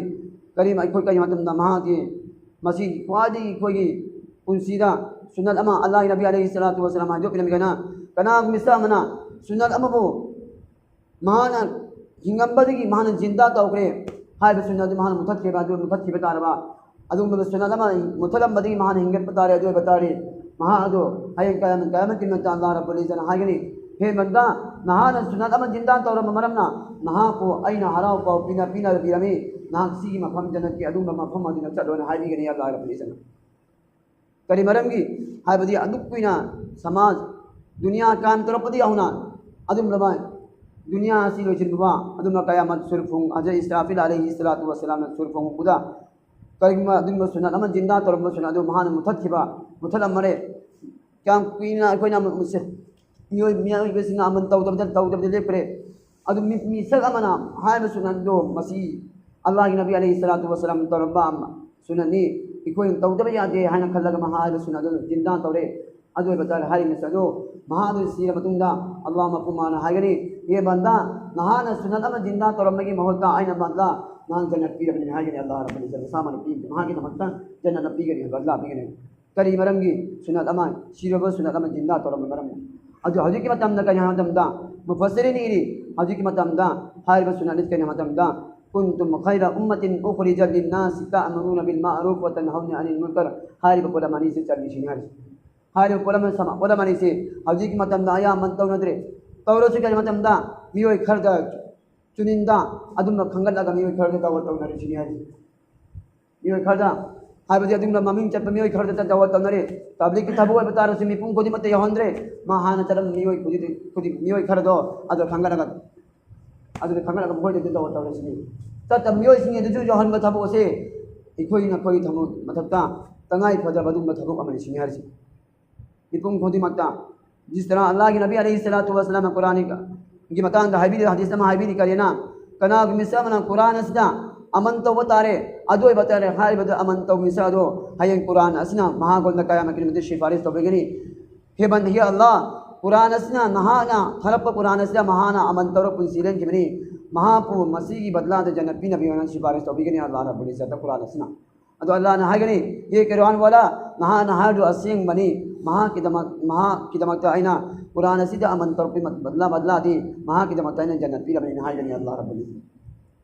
ꯀꯔꯤ ꯑꯩꯈꯣꯏ ꯀꯔꯤ ꯃꯇꯝꯗ ꯃꯍꯥꯛꯀꯤ ꯃꯁꯤ ꯈ꯭ꯋꯥꯏꯗꯒꯤ ꯑꯩꯈꯣꯏꯒꯤ ꯄꯨꯟꯁꯤꯗ ꯁꯨꯟꯅꯠ ꯑꯃ ꯑꯜꯂꯥꯍꯒꯤ ꯅꯕꯤ ꯑꯂꯩꯍꯤ ꯁꯂꯥꯇꯨ ꯋꯥꯁꯂꯥꯝ ꯍꯥꯏꯗꯣꯛꯄꯤꯔꯝꯃꯤ ꯀꯅ ꯀꯅꯥꯒꯨꯝꯕ ꯃꯤꯁꯛ ꯑꯃꯅ ꯁꯨꯟꯅꯠ ꯑꯃꯕꯨ ꯃꯍꯥꯛꯅ ꯍꯤꯡꯉꯝꯕꯗꯒꯤ ꯃꯍꯥꯛꯅ ꯖꯤꯟꯗꯥ ꯇꯧꯈ꯭ꯔꯦ ꯍꯥꯏꯕ ꯁꯨꯟꯅꯠ ꯑꯗꯨ ꯃꯍꯥꯛꯅ ꯃꯨꯊꯠꯈꯤꯕ ꯑꯗꯨ ꯃꯨꯊꯠꯈꯤꯕ ꯇꯥꯔꯕ ꯑꯗꯨꯒꯨꯝꯂꯕ ꯁꯨꯟꯅꯠ ꯑꯃ ꯃꯨꯊꯠꯂꯝꯕꯗꯒꯤ ꯃꯍꯥꯛꯅ ꯍꯤꯡꯒꯠꯄ ꯇꯥꯔꯦ꯫ ꯑꯗꯨ ꯑꯣꯏꯕ ꯇꯥꯔꯗꯤ ꯃꯍꯥꯛ ꯑꯗꯨ ꯍꯌꯦꯡ ꯀꯌꯥꯃ ꯀꯌꯥꯃꯠꯀꯤ ꯅꯨꯃꯤꯠꯇ ꯑꯜꯂꯥꯍ ꯔꯕꯨꯜ ꯏꯖꯠꯅ ꯍꯥꯏꯒꯅꯤ, "ꯍꯦ ꯕꯟꯗꯥ, ꯅꯍꯥꯛꯅ ꯁꯨꯟꯅꯠ ꯑꯃ ꯖꯤꯟꯗꯥ ꯇꯧꯔꯝꯕ ꯃꯔꯝꯅ ꯅꯍꯥꯛꯄꯨ ꯑꯩꯅ ꯍꯔꯥꯎ ꯄꯥꯎ ꯄꯤꯅ ꯄꯤꯅꯔꯕꯤꯔꯝꯃꯤ꯫ ꯅꯍꯥꯛ ꯁꯤꯒꯤ ꯃꯐꯝ ꯖꯟꯅꯠꯀꯤ ꯑꯗꯨꯒꯨꯝꯕ ꯃꯐꯝ ꯑꯗꯨꯗ ꯆꯠꯂꯣꯅ ꯍꯥꯏꯕꯤꯒꯅꯤ ꯑꯜꯂꯥꯍ ꯔꯕꯨꯜ ꯏꯖꯠꯅ"꯫ ꯀꯔꯤ ꯃꯔꯝꯒꯤ ꯍꯥꯏꯕꯗꯤ ꯑꯗꯨꯛ ꯀꯨꯏꯅ ꯁꯃꯥꯖ ꯗꯨꯅꯤꯌꯥ ꯀꯥꯏꯝ ꯇꯧꯔꯛꯄꯗꯒꯤ ꯍꯧꯅ ꯑꯗꯨꯝꯂꯕ ꯗꯨꯅꯤꯌꯥ ꯑꯁꯤ ꯂꯣꯏꯁꯤꯟꯕ ꯑꯗꯨꯝꯅ ꯀꯌꯥꯃꯠ ꯁꯨꯔ ꯐꯨꯡ ꯍꯖꯔꯠ ꯏꯁꯔꯥꯐꯤꯜ ꯑꯂꯩꯍꯤ ꯁꯂꯥꯇꯨ ꯋꯥꯁꯂꯥꯝꯅ ꯁꯨꯔ ꯐꯨꯡꯕꯗ ꯀꯔꯤꯒꯨꯝꯕ ꯑꯗꯨꯒꯨꯝꯕ ꯁꯨꯟꯅꯠ ꯑꯃ ꯖꯤꯟꯗꯥ ꯇꯧꯔꯝꯕ ꯁꯨꯟꯅꯠ ꯑꯗꯨ ꯃꯍꯥꯛꯅ ꯃꯨꯊꯠꯈꯤꯕ, ꯃꯨꯊꯠꯂꯝꯃꯔꯦ꯫ ꯀꯌꯥꯝ ꯀꯨꯏꯅ ꯑꯩꯈꯣꯏꯅ ꯑꯃꯨꯛ ꯃꯁꯤ ꯃꯤꯑꯣꯏ-, ꯃꯤꯑꯣꯏꯕꯁꯤꯡꯅ ꯑꯃꯟ ꯇꯧꯗꯕꯗ, ꯇꯧꯗꯕꯗ ꯂꯦꯞꯈ꯭ꯔꯦ꯫ ꯑꯗꯨ ꯃꯤ-, ꯃꯤꯁꯛ ꯑꯃꯅ ꯍꯥꯏꯔꯤꯕ ꯁꯨꯟꯅꯠ ꯑꯗꯨ ꯃꯁꯤ ꯑꯜꯂꯥꯍꯒꯤ ꯅꯕꯤ ꯑꯂꯩꯍꯤ ꯁꯂꯥꯇꯨ ꯋꯥꯁꯂꯥꯝ ꯇꯧꯔꯝꯕ ꯑꯃ ꯁꯨꯟꯅꯠꯅꯤ, ꯑꯩꯈꯣꯏꯅ ꯇꯧꯗꯕ ꯌꯥꯗꯦ ꯍꯥꯏꯅ ꯈꯜꯂꯒ ꯃꯍꯥꯛ ꯍꯥꯏꯔꯤꯕ ꯁꯨꯟꯅꯠ ꯑꯗꯨ ꯖꯤꯟꯗꯥ ꯇꯧꯔꯦ꯫ ꯑꯗꯨ ꯑꯣꯏꯕ ꯇꯥꯔꯦ ꯍꯥꯏꯔꯤꯕ ꯃꯤꯁꯛ ꯑꯗꯨ ꯃꯍꯥꯛ ꯑꯗꯨ ꯁꯤꯔ ꯃꯇꯨꯡꯗ ꯑꯜꯂꯥꯍ ꯃꯄꯨ ꯃꯥꯅ ꯍꯥꯏꯒꯅꯤ, "ꯍꯦ ꯕꯟꯗꯥ, ꯅꯍꯥꯛꯅ ꯁꯨꯟꯅꯠ ꯑꯃ ꯖꯤꯟꯗꯥ ꯇꯧꯔꯝꯕꯒꯤ ꯃꯍꯨꯠꯇ ꯑꯩꯅ ꯕꯟꯗꯥ ꯅꯍꯥꯛ ꯖꯟꯅꯠ ꯄꯤꯔꯕꯅꯤ" ꯍꯥꯏꯒꯅꯤ꯫ ꯑꯜꯂꯥꯍ ꯔꯕꯨꯜ ꯏꯖꯠ ꯃꯁꯥꯃꯛꯅ ꯄꯤ-, ꯃꯍꯥꯛꯀꯤꯗꯃꯛꯇ ꯖꯟꯅꯠ ꯄꯤꯒꯅꯤ, ꯕꯟꯗꯥ ꯄꯤꯒꯅꯤ꯫ ꯀꯔꯤ ꯃꯔꯝꯒꯤ ꯁꯨꯟꯅꯠ ꯑꯃ, ꯁꯤꯔꯕ ꯁꯨꯟꯅꯠ ꯑꯃ ꯖꯤꯟꯗꯥ ꯇꯧꯔꯝꯕ ꯃꯔꯝꯅ? ꯑꯗꯨ ꯍꯧꯖꯤꯛꯀꯤ ꯃꯇꯝꯗ ꯀꯔꯤ ꯍꯥꯏꯕ ꯃꯇꯝꯗ, ꯃꯨꯐꯁꯤꯔꯤꯟ ꯏꯔꯤ, ꯍꯧꯖꯤꯛꯀꯤ ꯃꯇꯝꯗ ꯍꯥꯏꯔꯤꯕ ꯁꯨꯟꯅꯠ ꯑꯁꯤ ꯀꯔꯤ ꯍꯥꯏꯕ ꯃꯇꯝꯗ, "ꯀꯨꯟꯇꯨꯝ ꯈꯩꯔ ꯎꯝꯃꯇꯤꯟ ꯎꯈ꯭ꯔꯤꯖꯠ ꯂꯤꯟꯅꯥꯁꯤ ꯇꯥꯃꯨꯔꯨꯅ ꯕꯤꯜ ꯃꯥꯔꯨꯐ ꯋꯥ ꯇꯟꯍꯧꯅ ꯑꯅꯤꯜ ꯃꯨꯟꯀꯔ" ꯍꯥꯏꯔꯤꯕ ꯄꯣꯠꯂꯝ ꯑꯅꯤꯁꯤ ꯆꯜꯂꯤꯁꯤꯅꯤ ꯍꯥꯏꯔꯤ꯫ ꯍꯥꯏꯔꯤꯕ ꯄꯣꯠꯂꯝ ꯑꯁꯤ, ꯄꯣꯠꯂꯝ ꯑꯅꯤꯁꯤ ꯍꯧꯖꯤꯛꯀꯤ ꯃꯇꯝꯗ ꯑꯌꯥꯝꯕ ꯇꯧꯅꯗ꯭ꯔꯦ꯫ ꯇꯧꯔꯁꯨ ꯀꯔꯤ ꯃꯇꯝꯗ ꯃꯤꯑꯣꯏ ꯈꯔꯗ ꯆꯨꯅꯤꯟꯗ ꯑꯗꯨꯝꯅ ꯈꯟꯒꯠꯂꯒ ꯃꯤꯑꯣꯏ ꯈꯔꯗ ꯇꯧꯔ ꯇꯧꯅꯔꯤꯁꯤꯅꯤ ꯍꯥꯏꯔꯤ꯫ ꯃꯤꯑꯣꯏ ꯈꯔꯗ, ꯍꯥꯏꯕꯗꯤ ꯑꯗꯨꯝꯅ ꯃꯃꯤꯡ ꯆꯠꯄ ꯃꯤꯑꯣꯏ ꯈꯔꯗ ꯇꯧꯔ ꯇꯧꯅꯔꯤ꯫ ꯄꯕ꯭ꯂꯤꯛꯀꯤ ꯊꯕꯛ ꯑꯣꯏꯕ ꯇꯥꯔꯁꯨ ꯃꯤꯄꯨꯝ ꯈꯨꯗꯤꯡꯃꯛꯇ ꯌꯧꯍꯟꯗ꯭ꯔꯦ꯫ ꯃꯥ ꯍꯥꯟꯅ ꯆꯠꯂꯝꯕ ꯃꯤꯑꯣꯏ ꯈꯨꯗꯤꯡ-, ꯈꯨꯗꯤꯡ-, ꯃꯤꯑꯣꯏ ꯈꯔꯗꯣ ꯑꯗꯨ ꯈꯟꯒꯠꯂꯒ, ꯑꯗꯨꯗ ꯈꯟꯒꯠꯂꯒ ꯃꯈꯣꯏꯗ ꯑꯗꯨ ꯇꯧꯔ ꯇꯧꯔꯤꯁꯤꯅꯤ꯫ ꯆꯠꯇꯕ ꯃꯤꯑꯣꯏꯁꯤꯡ ꯑꯗꯨꯁꯨ ꯌꯧꯍꯟꯕ ꯊꯕꯛ ꯑꯁꯤ ꯑꯩꯈꯣꯏꯅ ꯑꯩꯈꯣꯏꯒꯤ ꯊꯕꯛ ꯃꯊꯛꯇ ꯇꯉꯥꯏ ꯐꯗ꯭ꯔꯕ ꯑꯗꯨꯒꯨꯝꯕ ꯊꯕꯛ ꯑꯃꯅꯤ ꯁꯤꯅꯤ ꯍꯥꯏꯔꯤꯁꯤ꯫ ꯃꯤꯄꯨꯝ ꯈꯨꯗꯤꯡꯃꯛꯇ ꯖꯤꯁ ꯇꯔꯥ ꯑꯜꯂꯥꯍꯒꯤ ꯅꯕꯤ ꯑꯂꯩꯍꯤ ꯁꯂꯥꯇꯨ ꯋꯥꯁꯂꯥꯝꯅ ꯀꯨꯔꯥꯟꯒꯤ ꯃꯇꯥꯡꯗ ꯍꯥꯏꯕꯤꯔꯤ, ꯍꯗꯤꯁ ꯑꯃ ꯍꯥꯏꯕꯤꯔꯤ, ꯀꯔꯤꯅ? "ꯀꯅꯥꯒꯨꯝꯕ ꯃꯤꯁꯛ ꯑꯃꯅ ꯀꯨꯔꯥꯟ ꯑꯁꯤꯗ ꯑꯃꯟ ꯇꯧꯕ ꯇꯥꯔꯦ, ꯑꯗꯨ ꯑꯣꯏꯕ ꯇꯥꯔꯦ, ꯍꯥꯏꯔꯤꯕꯗꯨ ꯑꯃꯟ ꯇꯧꯕ ꯃꯤꯁꯛ ꯑꯗꯣ ꯍꯌꯦꯡ ꯀꯨꯔꯥꯟ ꯑꯁꯤꯅ ꯃꯍꯥꯛꯉꯣꯟꯗ ꯀꯌꯥꯃꯠꯀꯤ ꯅꯨꯃꯤꯠꯇ ꯁꯤꯐꯥꯔꯤꯁ ꯇꯧꯕꯤꯒꯅꯤ꯫ ꯍꯦ ꯕꯟ-, ꯍꯦ ꯑꯜꯂꯥꯍ, ꯀꯨꯔꯥꯟ ꯑꯁꯤꯅ, ꯅꯍꯥꯛꯅ ꯊꯥꯔꯛꯄ ꯀꯨꯔꯥꯟ ꯑꯁꯤꯗ ꯃꯍꯥꯛꯅ ꯑꯃꯟ ꯇꯧꯔ ꯄꯨꯟꯁꯤ ꯂꯦꯟꯈꯤꯕꯅꯤ꯫ ꯃꯍꯥꯛꯄꯨ ꯃꯁꯤꯒꯤ ꯕꯗꯂꯥꯗ ꯖꯟꯅꯠ ꯄꯤꯅꯕꯒꯤ ꯑꯣꯏꯅ ꯁꯤꯐꯥꯔꯤꯁ ꯇꯧꯕꯤꯒꯅꯤ ꯑꯜꯂꯥꯍ ꯔꯕꯨꯜ ꯏꯖ꯭ꯖꯠꯇ ꯀꯨꯔꯥꯟ ꯑꯁꯤꯅ꯫ ꯑꯗꯣ ꯑꯜꯂꯥꯍꯅ ꯍꯥꯏꯒꯅꯤ, "ꯍꯦ ꯀꯩꯔꯥꯟ ꯋꯥꯂꯥ, ꯅꯍꯥꯛꯅ ꯍꯥꯏꯔꯤꯗꯨ ꯑꯁꯦꯡꯕꯅꯤ, ꯃꯍꯥꯛꯀꯤꯗꯃꯛ, ꯃꯍꯥꯛꯀꯤꯗꯃꯛꯇ ꯑꯩꯅ ꯀꯨꯔꯥꯟ ꯑꯁꯤꯗ ꯑꯃꯟ ꯇꯧꯔꯛꯄꯒꯤ ꯕꯗꯂꯥ, ꯕꯗꯂꯥꯗꯤ ꯃꯍꯥꯛꯀꯤꯗꯃꯛꯇ ꯑꯩꯅ ꯖꯟꯅꯠ ꯄꯤꯔꯕꯅꯤꯅ" ꯍꯥꯏꯒꯅꯤ ꯑꯜꯂꯥꯍ ꯔꯕꯨꯜ ꯏꯖ꯭ꯖꯠ꯫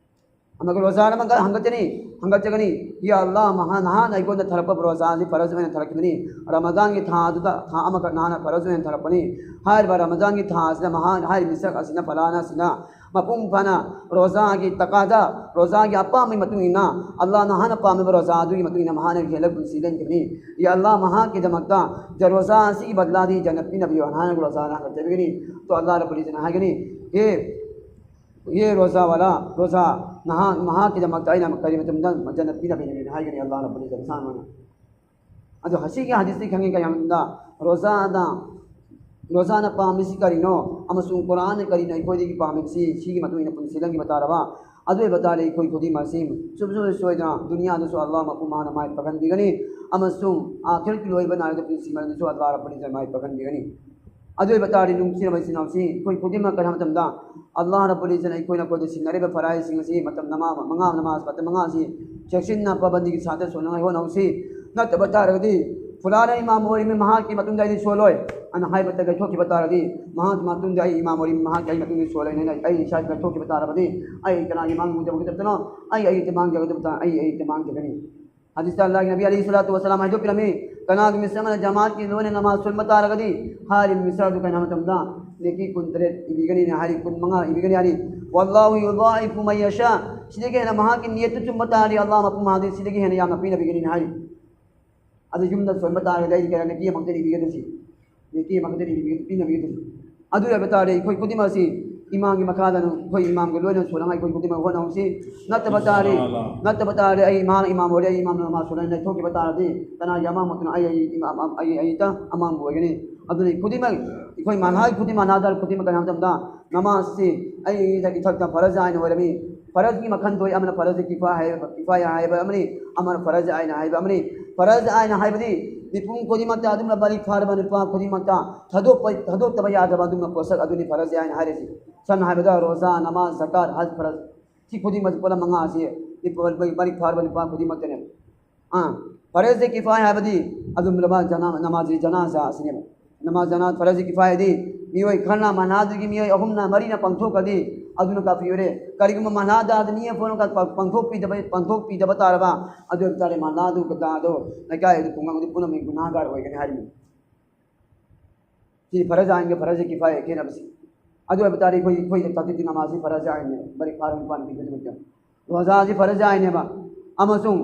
ꯑꯃꯒ ꯔꯣꯖꯥꯅ ꯑꯃꯒ ꯍꯪꯒꯠꯆꯅꯤ, ꯍꯪꯒꯠꯆꯒꯅꯤ, "ꯌꯥ ꯑꯜꯂꯥꯍ, ꯃꯍꯥꯛ ꯅꯍꯥꯛꯅ ꯑꯩꯉꯣꯟꯗ ꯊꯥꯔꯛꯄ ꯔꯣꯖꯥ ꯑꯁꯤ ꯐꯔꯖ ꯑꯣꯏꯅ ꯊꯥꯔꯛꯈꯤꯕꯅꯤ꯫ ꯔꯃꯖꯥꯟꯒꯤ ꯊꯥ ꯑꯗꯨꯗ ꯊꯥ ꯑꯃꯈꯛ ꯅꯍꯥꯛꯅ ꯐꯔꯖ ꯑꯣꯏꯅ ꯊꯥꯔꯛꯄꯅꯤ꯫ ꯍꯥꯏꯔꯤꯕ ꯔꯃꯖꯥꯟꯒꯤ ꯊꯥ ꯑꯁꯤꯗ ꯃꯍꯥꯛ, ꯍꯥꯏꯔꯤꯕ ꯃꯤꯁꯛ ꯑꯁꯤꯅ, ꯐꯂꯥꯅ ꯑꯁꯤꯅ ꯃꯄꯨꯡ ꯐꯥꯅ ꯔꯣꯖꯥꯒꯤ ꯇꯀꯥꯗ, ꯔꯣꯖꯥꯒꯤ ꯑꯄꯥꯝꯕꯒꯤ ꯃꯇꯨꯡ ꯏꯟꯅ, ꯑꯜꯂꯥꯍ ꯅꯍꯥꯛꯅ ꯄꯥꯝꯂꯤꯕ ꯔꯣꯖꯥ ꯑꯗꯨꯒꯤ ꯃꯇꯨꯡ ꯏꯟꯅ ꯃꯍꯥꯛꯅ ꯍꯦꯜꯂꯒ ꯄꯨꯟꯁꯤ ꯂꯦꯟꯈꯤꯕꯅꯤ꯫ ꯌꯥ ꯑꯜꯂꯥꯍ, ꯃꯍꯥꯛꯀꯤꯗꯃꯛꯇ ꯖ-, ꯔꯣꯖꯥ ꯑꯁꯤꯒꯤ ꯕꯗꯂꯥꯗꯤ ꯖꯟꯅꯠ ꯄꯤꯅꯕꯤꯌꯨ" ꯍꯥꯏꯅ ꯔꯣꯖꯥꯅ ꯍꯪꯒꯠꯆꯕꯤꯒꯅꯤ꯫ ꯑꯗꯣ ꯑꯜꯂꯥꯍ ꯔꯕꯨꯜ ꯏꯖ꯭ꯖꯠꯅ ꯍꯥꯏꯒꯅꯤ, "ꯍꯦ ꯌꯦ ꯔꯣꯖꯥ ꯋꯥꯂꯥ, ꯔꯣꯖꯥ, ꯅꯍꯥꯛ, ꯃꯍꯥꯛꯀꯤꯗꯃꯛꯇ ꯑꯩꯅ ꯀꯔꯤ ꯃꯇꯝꯗ ꯖꯟꯅꯠ ꯄꯤꯅꯕꯤꯒꯅꯤ?" ꯍꯥꯏꯒꯅꯤ ꯑꯜꯂꯥꯍ ꯔꯕꯨꯜ ꯏꯖ꯭ꯖꯠ ꯃꯁꯥꯅ꯫ ꯑꯗꯣ ꯁꯤꯒꯤ ꯍꯗꯤꯁꯇꯒꯤ ꯈꯪꯉꯤ ꯀꯔꯤ ꯍꯥꯏꯕꯗ, ꯔꯣꯖꯥꯗ, ꯔꯣꯖꯥꯅ ꯄꯥꯝꯃꯤꯁꯤ ꯀꯔꯤꯅꯣ ꯑꯃꯁꯨꯡ ꯀꯨꯔꯥꯟꯅ ꯀꯔꯤꯅꯣ ꯑꯩꯈꯣꯏꯗꯒꯤ ꯄꯥꯝꯃꯤꯕꯁꯤ, ꯁꯤꯒꯤ ꯃꯇꯨꯡ ꯏꯟꯅ ꯄꯨꯟꯁꯤ ꯂꯦꯟꯈꯤꯕ ꯇꯥꯔꯕ, ꯑꯗꯨ ꯑꯣꯏꯕ ꯇꯥꯔꯗꯤ ꯑꯩꯈꯣꯏ ꯈꯨꯗꯤꯡꯃꯛꯁꯤ ꯁꯨꯡꯁꯣꯏ ꯁꯣꯏꯗꯅ ꯗꯨꯅꯤꯌꯥꯗꯁꯨ ꯑꯜꯂꯥꯍ ꯃꯄꯨꯡ ꯐꯥꯅ ꯃꯥꯏ ꯄꯥꯛꯍꯟꯕꯤꯒꯅꯤ ꯑꯃꯁꯨꯡ ꯑꯥꯈꯤꯔꯠꯀꯤ ꯂꯣꯏꯕ ꯅꯥꯏꯔꯗ ꯄꯨꯟꯁꯤ ꯃꯔꯛꯇꯁꯨ ꯑꯜꯂꯥꯍ ꯔꯕꯨꯜ ꯏꯖ꯭ꯖꯠ ꯃꯥꯏ ꯄꯥꯛꯍꯟꯕꯤꯒꯅꯤ꯫ ꯑꯗꯨ ꯑꯣꯏꯕ ꯇꯥꯔꯗꯤ, ꯅꯨꯡꯁꯤꯔꯕ ꯏꯆꯤꯟ ꯏꯅꯥꯎꯁꯤꯡ, ꯑꯩꯈꯣꯏ ꯈꯨꯗꯤꯡꯃꯛ ꯀꯔꯤ ꯍꯥꯏꯕ ꯃꯇꯝꯗ, ꯑꯜꯂꯥꯍ ꯔꯕꯨꯜ ꯏꯖ꯭ꯖꯠꯅ ꯑꯩꯈꯣꯏꯅ ꯑꯩꯈꯣꯏꯗ ꯁꯤꯟꯅꯔꯤꯕ ꯐꯔꯥꯏꯖꯁꯤꯡ ꯑꯁꯤ ꯃꯇꯝ ꯅꯃꯥ-, ꯃꯉꯥ, ꯅꯃꯥꯖ ꯃꯇꯝ ꯃꯉꯥ ꯑꯁꯤ ꯆꯦꯛꯁꯤꯟꯅ ꯄꯥꯕꯟꯗꯤꯒꯤ ꯁꯥꯇ꯭ꯔ ꯁꯣꯟꯅꯉꯥꯏ ꯍꯣꯠꯅꯍꯧꯁꯤ꯫ ꯅꯠꯇꯕ ꯇꯥꯔꯒꯗꯤ, "ꯐꯨꯂꯥꯅ ꯏꯃꯥꯝ ꯑꯣꯏꯔꯤꯃꯤ, ꯃꯍꯥꯛꯀꯤ ꯃꯇꯨꯡꯗ ꯑꯩꯗꯤ ꯁꯣꯜꯂꯣꯏ" ꯑꯅ ꯍꯥꯏꯕꯇ ꯂꯩꯊꯣꯛꯈꯤꯕ ꯇꯥꯔꯗꯤ, "ꯃꯍꯥꯛꯀꯤ ꯃꯇꯨꯡꯗ ꯑꯩ ꯏꯃꯥꯝ ꯑꯣꯏꯔꯤꯃꯤ, ꯃꯍꯥꯛꯀꯤ ꯑꯩ ꯃꯇꯨꯡꯗ ꯁꯣꯜꯂꯣꯏ" ꯍꯥꯏꯅ ꯑꯩ ꯏꯁꯥ ꯂꯩꯊꯣꯛꯈꯤꯕ ꯇꯥꯔꯕꯗꯤ, ꯑꯩ ꯀꯅꯥꯒꯤ ꯃꯥꯡꯖꯒꯗꯕꯅꯣ? ꯑꯩ ꯑꯩꯒꯤ ꯃꯥꯡꯖꯒꯗꯕ ꯇꯥ-, ꯑꯩ ꯑꯩꯒꯤ ꯃꯥꯡꯖꯒꯅꯤ꯫ ꯍꯗꯤꯁꯇ ꯑꯜꯂꯥꯍꯒꯤ ꯅꯕꯤ ꯑꯂꯩꯍꯤ ꯁꯂꯥꯇꯨ ꯋꯁꯁꯂꯥꯝ ꯍꯥꯏꯗꯣꯛꯄꯤꯔꯝꯃꯤ, "ꯀꯅꯥꯒꯨꯝꯕ ꯃꯤꯁꯛ ꯑꯃꯅ ꯖꯃꯥꯠꯀꯤ ꯂꯣꯏꯅ ꯅꯃꯥꯖ ꯁꯣꯟꯕ ꯇꯥꯔꯒꯗꯤ, ꯍꯥꯏꯔꯤꯕ ꯃꯤꯁꯛ ꯑꯗꯨ ꯀꯩꯅꯣ ꯃꯇꯝꯗ ꯅꯦꯀꯤ ꯀꯨꯟꯇꯔꯦꯠ ꯏꯕꯤꯒꯅꯤ" ꯍꯥꯏꯔꯤ, ꯀꯨꯟꯃꯉꯥ ꯏꯕꯤꯒꯅꯤ ꯍꯥꯏꯔꯤ꯫ "ꯋꯥꯜꯂꯥꯍꯨ ꯌꯨꯗꯥꯏꯐꯨ ꯃꯟ ꯌꯁꯥ", ꯁꯤꯗꯒꯤ ꯍꯦꯟꯅ ꯃꯍꯥꯛꯀꯤ ꯅꯤꯌꯠꯇꯨ ꯆꯨꯝꯕ ꯇꯥꯔꯗꯤ, ꯑꯜꯂꯥꯍ ꯃꯄꯨꯡ ꯐꯥꯗꯤ ꯁꯤꯗꯒꯤ ꯍꯦꯟꯅ ꯌꯥꯝꯅ ꯄꯤꯅꯕꯤꯒꯅꯤ ꯍꯥꯏꯔꯤ꯫ ꯑꯗꯨ ꯌꯨꯝꯗ ꯁꯣꯟꯕ ꯇꯥꯔꯒꯗꯤ ꯑꯩꯗꯤ ꯀꯌꯥ ꯅꯦꯀꯤ ꯑꯃꯈꯛꯇꯅꯤ ꯏꯕꯤꯒꯗꯣꯏꯁꯤ? ꯅꯦꯀꯤ ꯑꯃꯈꯛꯇꯅꯤ ꯏꯕꯤꯒ-, ꯄꯤꯅꯕꯤꯒꯗꯣꯏꯁꯤ꯫ ꯑꯗꯨ ꯑꯣꯏꯕ ꯇꯥꯔꯗꯤ ꯑꯩꯈꯣꯏ ꯈꯨꯗꯤꯡꯃꯛ ꯑꯁꯤ ꯏꯃꯥꯝꯒꯤ ꯃꯈꯥꯗ ꯑꯗꯨꯝ, ꯑꯩꯈꯣꯏ ꯏꯃꯥꯝꯒ ꯂꯣꯏꯅ ꯁꯣꯟꯅꯉꯥꯏ ꯑꯩꯈꯣꯏ ꯈꯨꯗꯤꯡꯃꯛ ꯍꯣꯠꯅꯍꯧꯁꯤ꯫ ꯅꯠꯇꯕ ꯇꯥꯔꯗꯤ, ꯏꯟꯁꯥ ꯑꯜꯂꯥꯍ꯫ ꯅꯠꯇꯕ ꯇꯥꯔꯗꯤ ꯑꯩ ꯏꯃꯥꯝ, ꯏꯃꯥꯝ ꯑꯣꯏꯔꯦ, ꯑꯩ ꯏꯃꯥꯝꯅ ꯃꯥ ꯁꯣꯟꯅ ꯂꯩꯊꯣꯛꯈꯤꯕ ꯇꯥꯔꯗꯤ ꯀꯅꯥꯒꯤ ꯑꯃꯥꯡꯕꯗꯨꯅ? ꯑꯩ, ꯑꯩ ꯏꯃꯥꯝ, ꯑꯩ, ꯑꯩ ꯑꯃꯥꯡꯕ ꯑꯣꯏꯒꯅꯤ꯫ ꯑꯗꯨꯅ ꯈꯨꯗꯤꯡꯃꯛ ꯑꯩꯈꯣꯏ ꯃꯥꯟꯍꯥꯏ ꯈꯨꯗꯤꯡꯃꯛ ꯅꯥꯗꯔ ꯈꯨꯗꯤꯡꯃꯛ ꯀꯔꯤ ꯍꯥꯏꯕ ꯃꯇꯝꯗ ꯅꯃꯥꯖꯁꯤ ꯑꯩ ꯏꯊꯛ, ꯏꯊꯛꯇ ꯐꯔꯖ ꯑꯥꯏꯟ ꯑꯣꯏꯔꯝꯃꯤ꯫ ꯐꯔꯖꯀꯤ ꯃꯈꯜ ꯊꯣꯛꯏ, ꯑꯃꯅ ꯐꯔꯖ ꯀꯤꯐꯥꯌꯥ ꯍꯥꯏꯕ, ꯀꯤꯐꯥꯌꯥ ꯍꯥꯏꯕ ꯑꯃꯅꯤ, ꯑꯃꯅ ꯐꯔꯖ ꯑꯥꯏꯟ ꯍꯥꯏꯕ ꯑꯃꯅꯤ꯫ ꯐꯔꯖ ꯑꯥꯏꯟ ꯍꯥꯏꯕꯗꯤ ꯃꯤꯄꯨꯝ ꯈꯨꯗꯤꯡꯃꯛꯇ, ꯑꯗꯨꯝꯅ ꯕꯥꯂꯤꯒ ꯐꯥꯔꯕ ꯅꯨꯄꯥ ꯈꯨꯗꯤꯡꯃꯛꯇ ꯊꯥꯗꯣꯛꯄ, ꯊꯥꯗꯣꯛꯇꯕ ꯌꯥꯗ꯭ꯔꯕ ꯑꯗꯨꯒꯨꯝꯕ ꯄꯣꯠꯁꯛ ꯑꯗꯨꯅꯤ ꯐꯔꯖ ꯑꯥꯏꯟ ꯍꯥꯏꯔꯤꯁꯤ꯫ ꯁꯝꯅ ꯍꯥꯏꯔꯕꯗ ꯔꯣꯖꯥ, ꯅꯃꯥꯖ, ꯖꯀꯥꯠ, ꯍꯖ, ꯐꯔꯖ, ꯁꯤ ꯈꯨꯗꯤꯡꯃꯛꯁꯤ ꯄꯣꯠꯂꯝ ꯃꯉꯥ ꯑꯁꯤ ꯃꯔꯤꯛ ꯐꯥꯔꯕ ꯅꯨꯄꯥ ꯈꯨꯗꯤꯡꯃꯛꯇꯅꯦꯕ꯫ ꯑꯥ, ꯐꯔꯖ ꯀꯤꯐꯥꯌꯥ ꯍꯥꯏꯕꯗꯤ ꯑꯗꯨꯝ ꯂꯕꯥ ꯖꯅꯥ-, ꯅꯃꯥꯖꯤ ꯖꯅꯥꯖꯥ ꯑꯁꯤꯅꯦꯕ꯫ ꯅꯃꯥꯖ ꯖꯅꯥ ꯐꯔꯖ ꯀꯤꯐꯥꯌꯥꯗꯤ ꯃꯤꯑꯣꯏ ꯈꯔꯅ ꯃꯍꯜꯂꯥꯗꯨꯒꯤ ꯃꯤꯑꯣꯏ ꯑꯍꯨꯝꯅ ꯃꯔꯤꯅ ꯄꯥꯡꯊꯣꯛꯈ꯭ꯔꯗꯤ ꯑꯗꯨꯅ ꯀꯥꯐꯤ ꯑꯣꯏꯔꯦ꯫ ꯀꯔꯤꯒꯨꯝꯕ ꯃꯍꯜꯂꯥꯗ ꯑꯗꯨ ꯃꯤ ꯑꯃꯐꯥꯎꯅ ꯄꯥꯡꯊꯣꯛꯄꯤꯗꯕ, ꯄꯥꯡꯊꯣꯛꯄꯤꯗꯕ ꯇꯥꯔꯕ, ꯑꯗꯨ ꯑꯣꯏꯕ ꯇꯥꯔꯗꯤ ꯃꯍꯜꯂꯥꯗꯨ ꯀꯗꯥꯗꯣ ꯂꯩꯀꯥꯏ ꯑꯗꯨ ꯈꯨꯡꯒꯪ ꯑꯗꯨ ꯄꯨꯝꯅꯃꯛ ꯒꯨꯅꯥꯍꯒꯥꯔ ꯑꯣꯏꯒꯅꯤ ꯍꯥꯏꯔꯤꯕꯅꯤ꯫ ꯁꯤ ꯐꯔꯖ ꯑꯥꯏꯟꯒ ꯐꯔꯖ ꯀꯤꯐꯥꯌꯥ ꯈꯦꯠꯅꯕꯁꯤ꯫ ꯑꯗꯨ ꯑꯣꯏꯕ ꯇꯥꯔꯗꯤ ꯑꯩꯈꯣꯏ, ꯑꯩꯈꯣꯏ ꯇꯥꯛꯇꯤꯛꯇꯤ ꯅꯃꯥꯖꯁꯤ ꯐꯔꯖ ꯑꯥꯏꯟꯅꯦ, ꯃꯔꯤꯛ ꯐꯥꯔꯕ ꯅꯨꯄꯥ ꯅꯨꯄꯤ ꯈꯨꯗꯤꯡꯃꯛꯇ꯫ ꯔꯣꯖꯥꯁꯤ ꯐꯔꯖ ꯑꯥꯏꯟꯅꯦꯕ꯫ ꯑꯃꯁꯨꯡ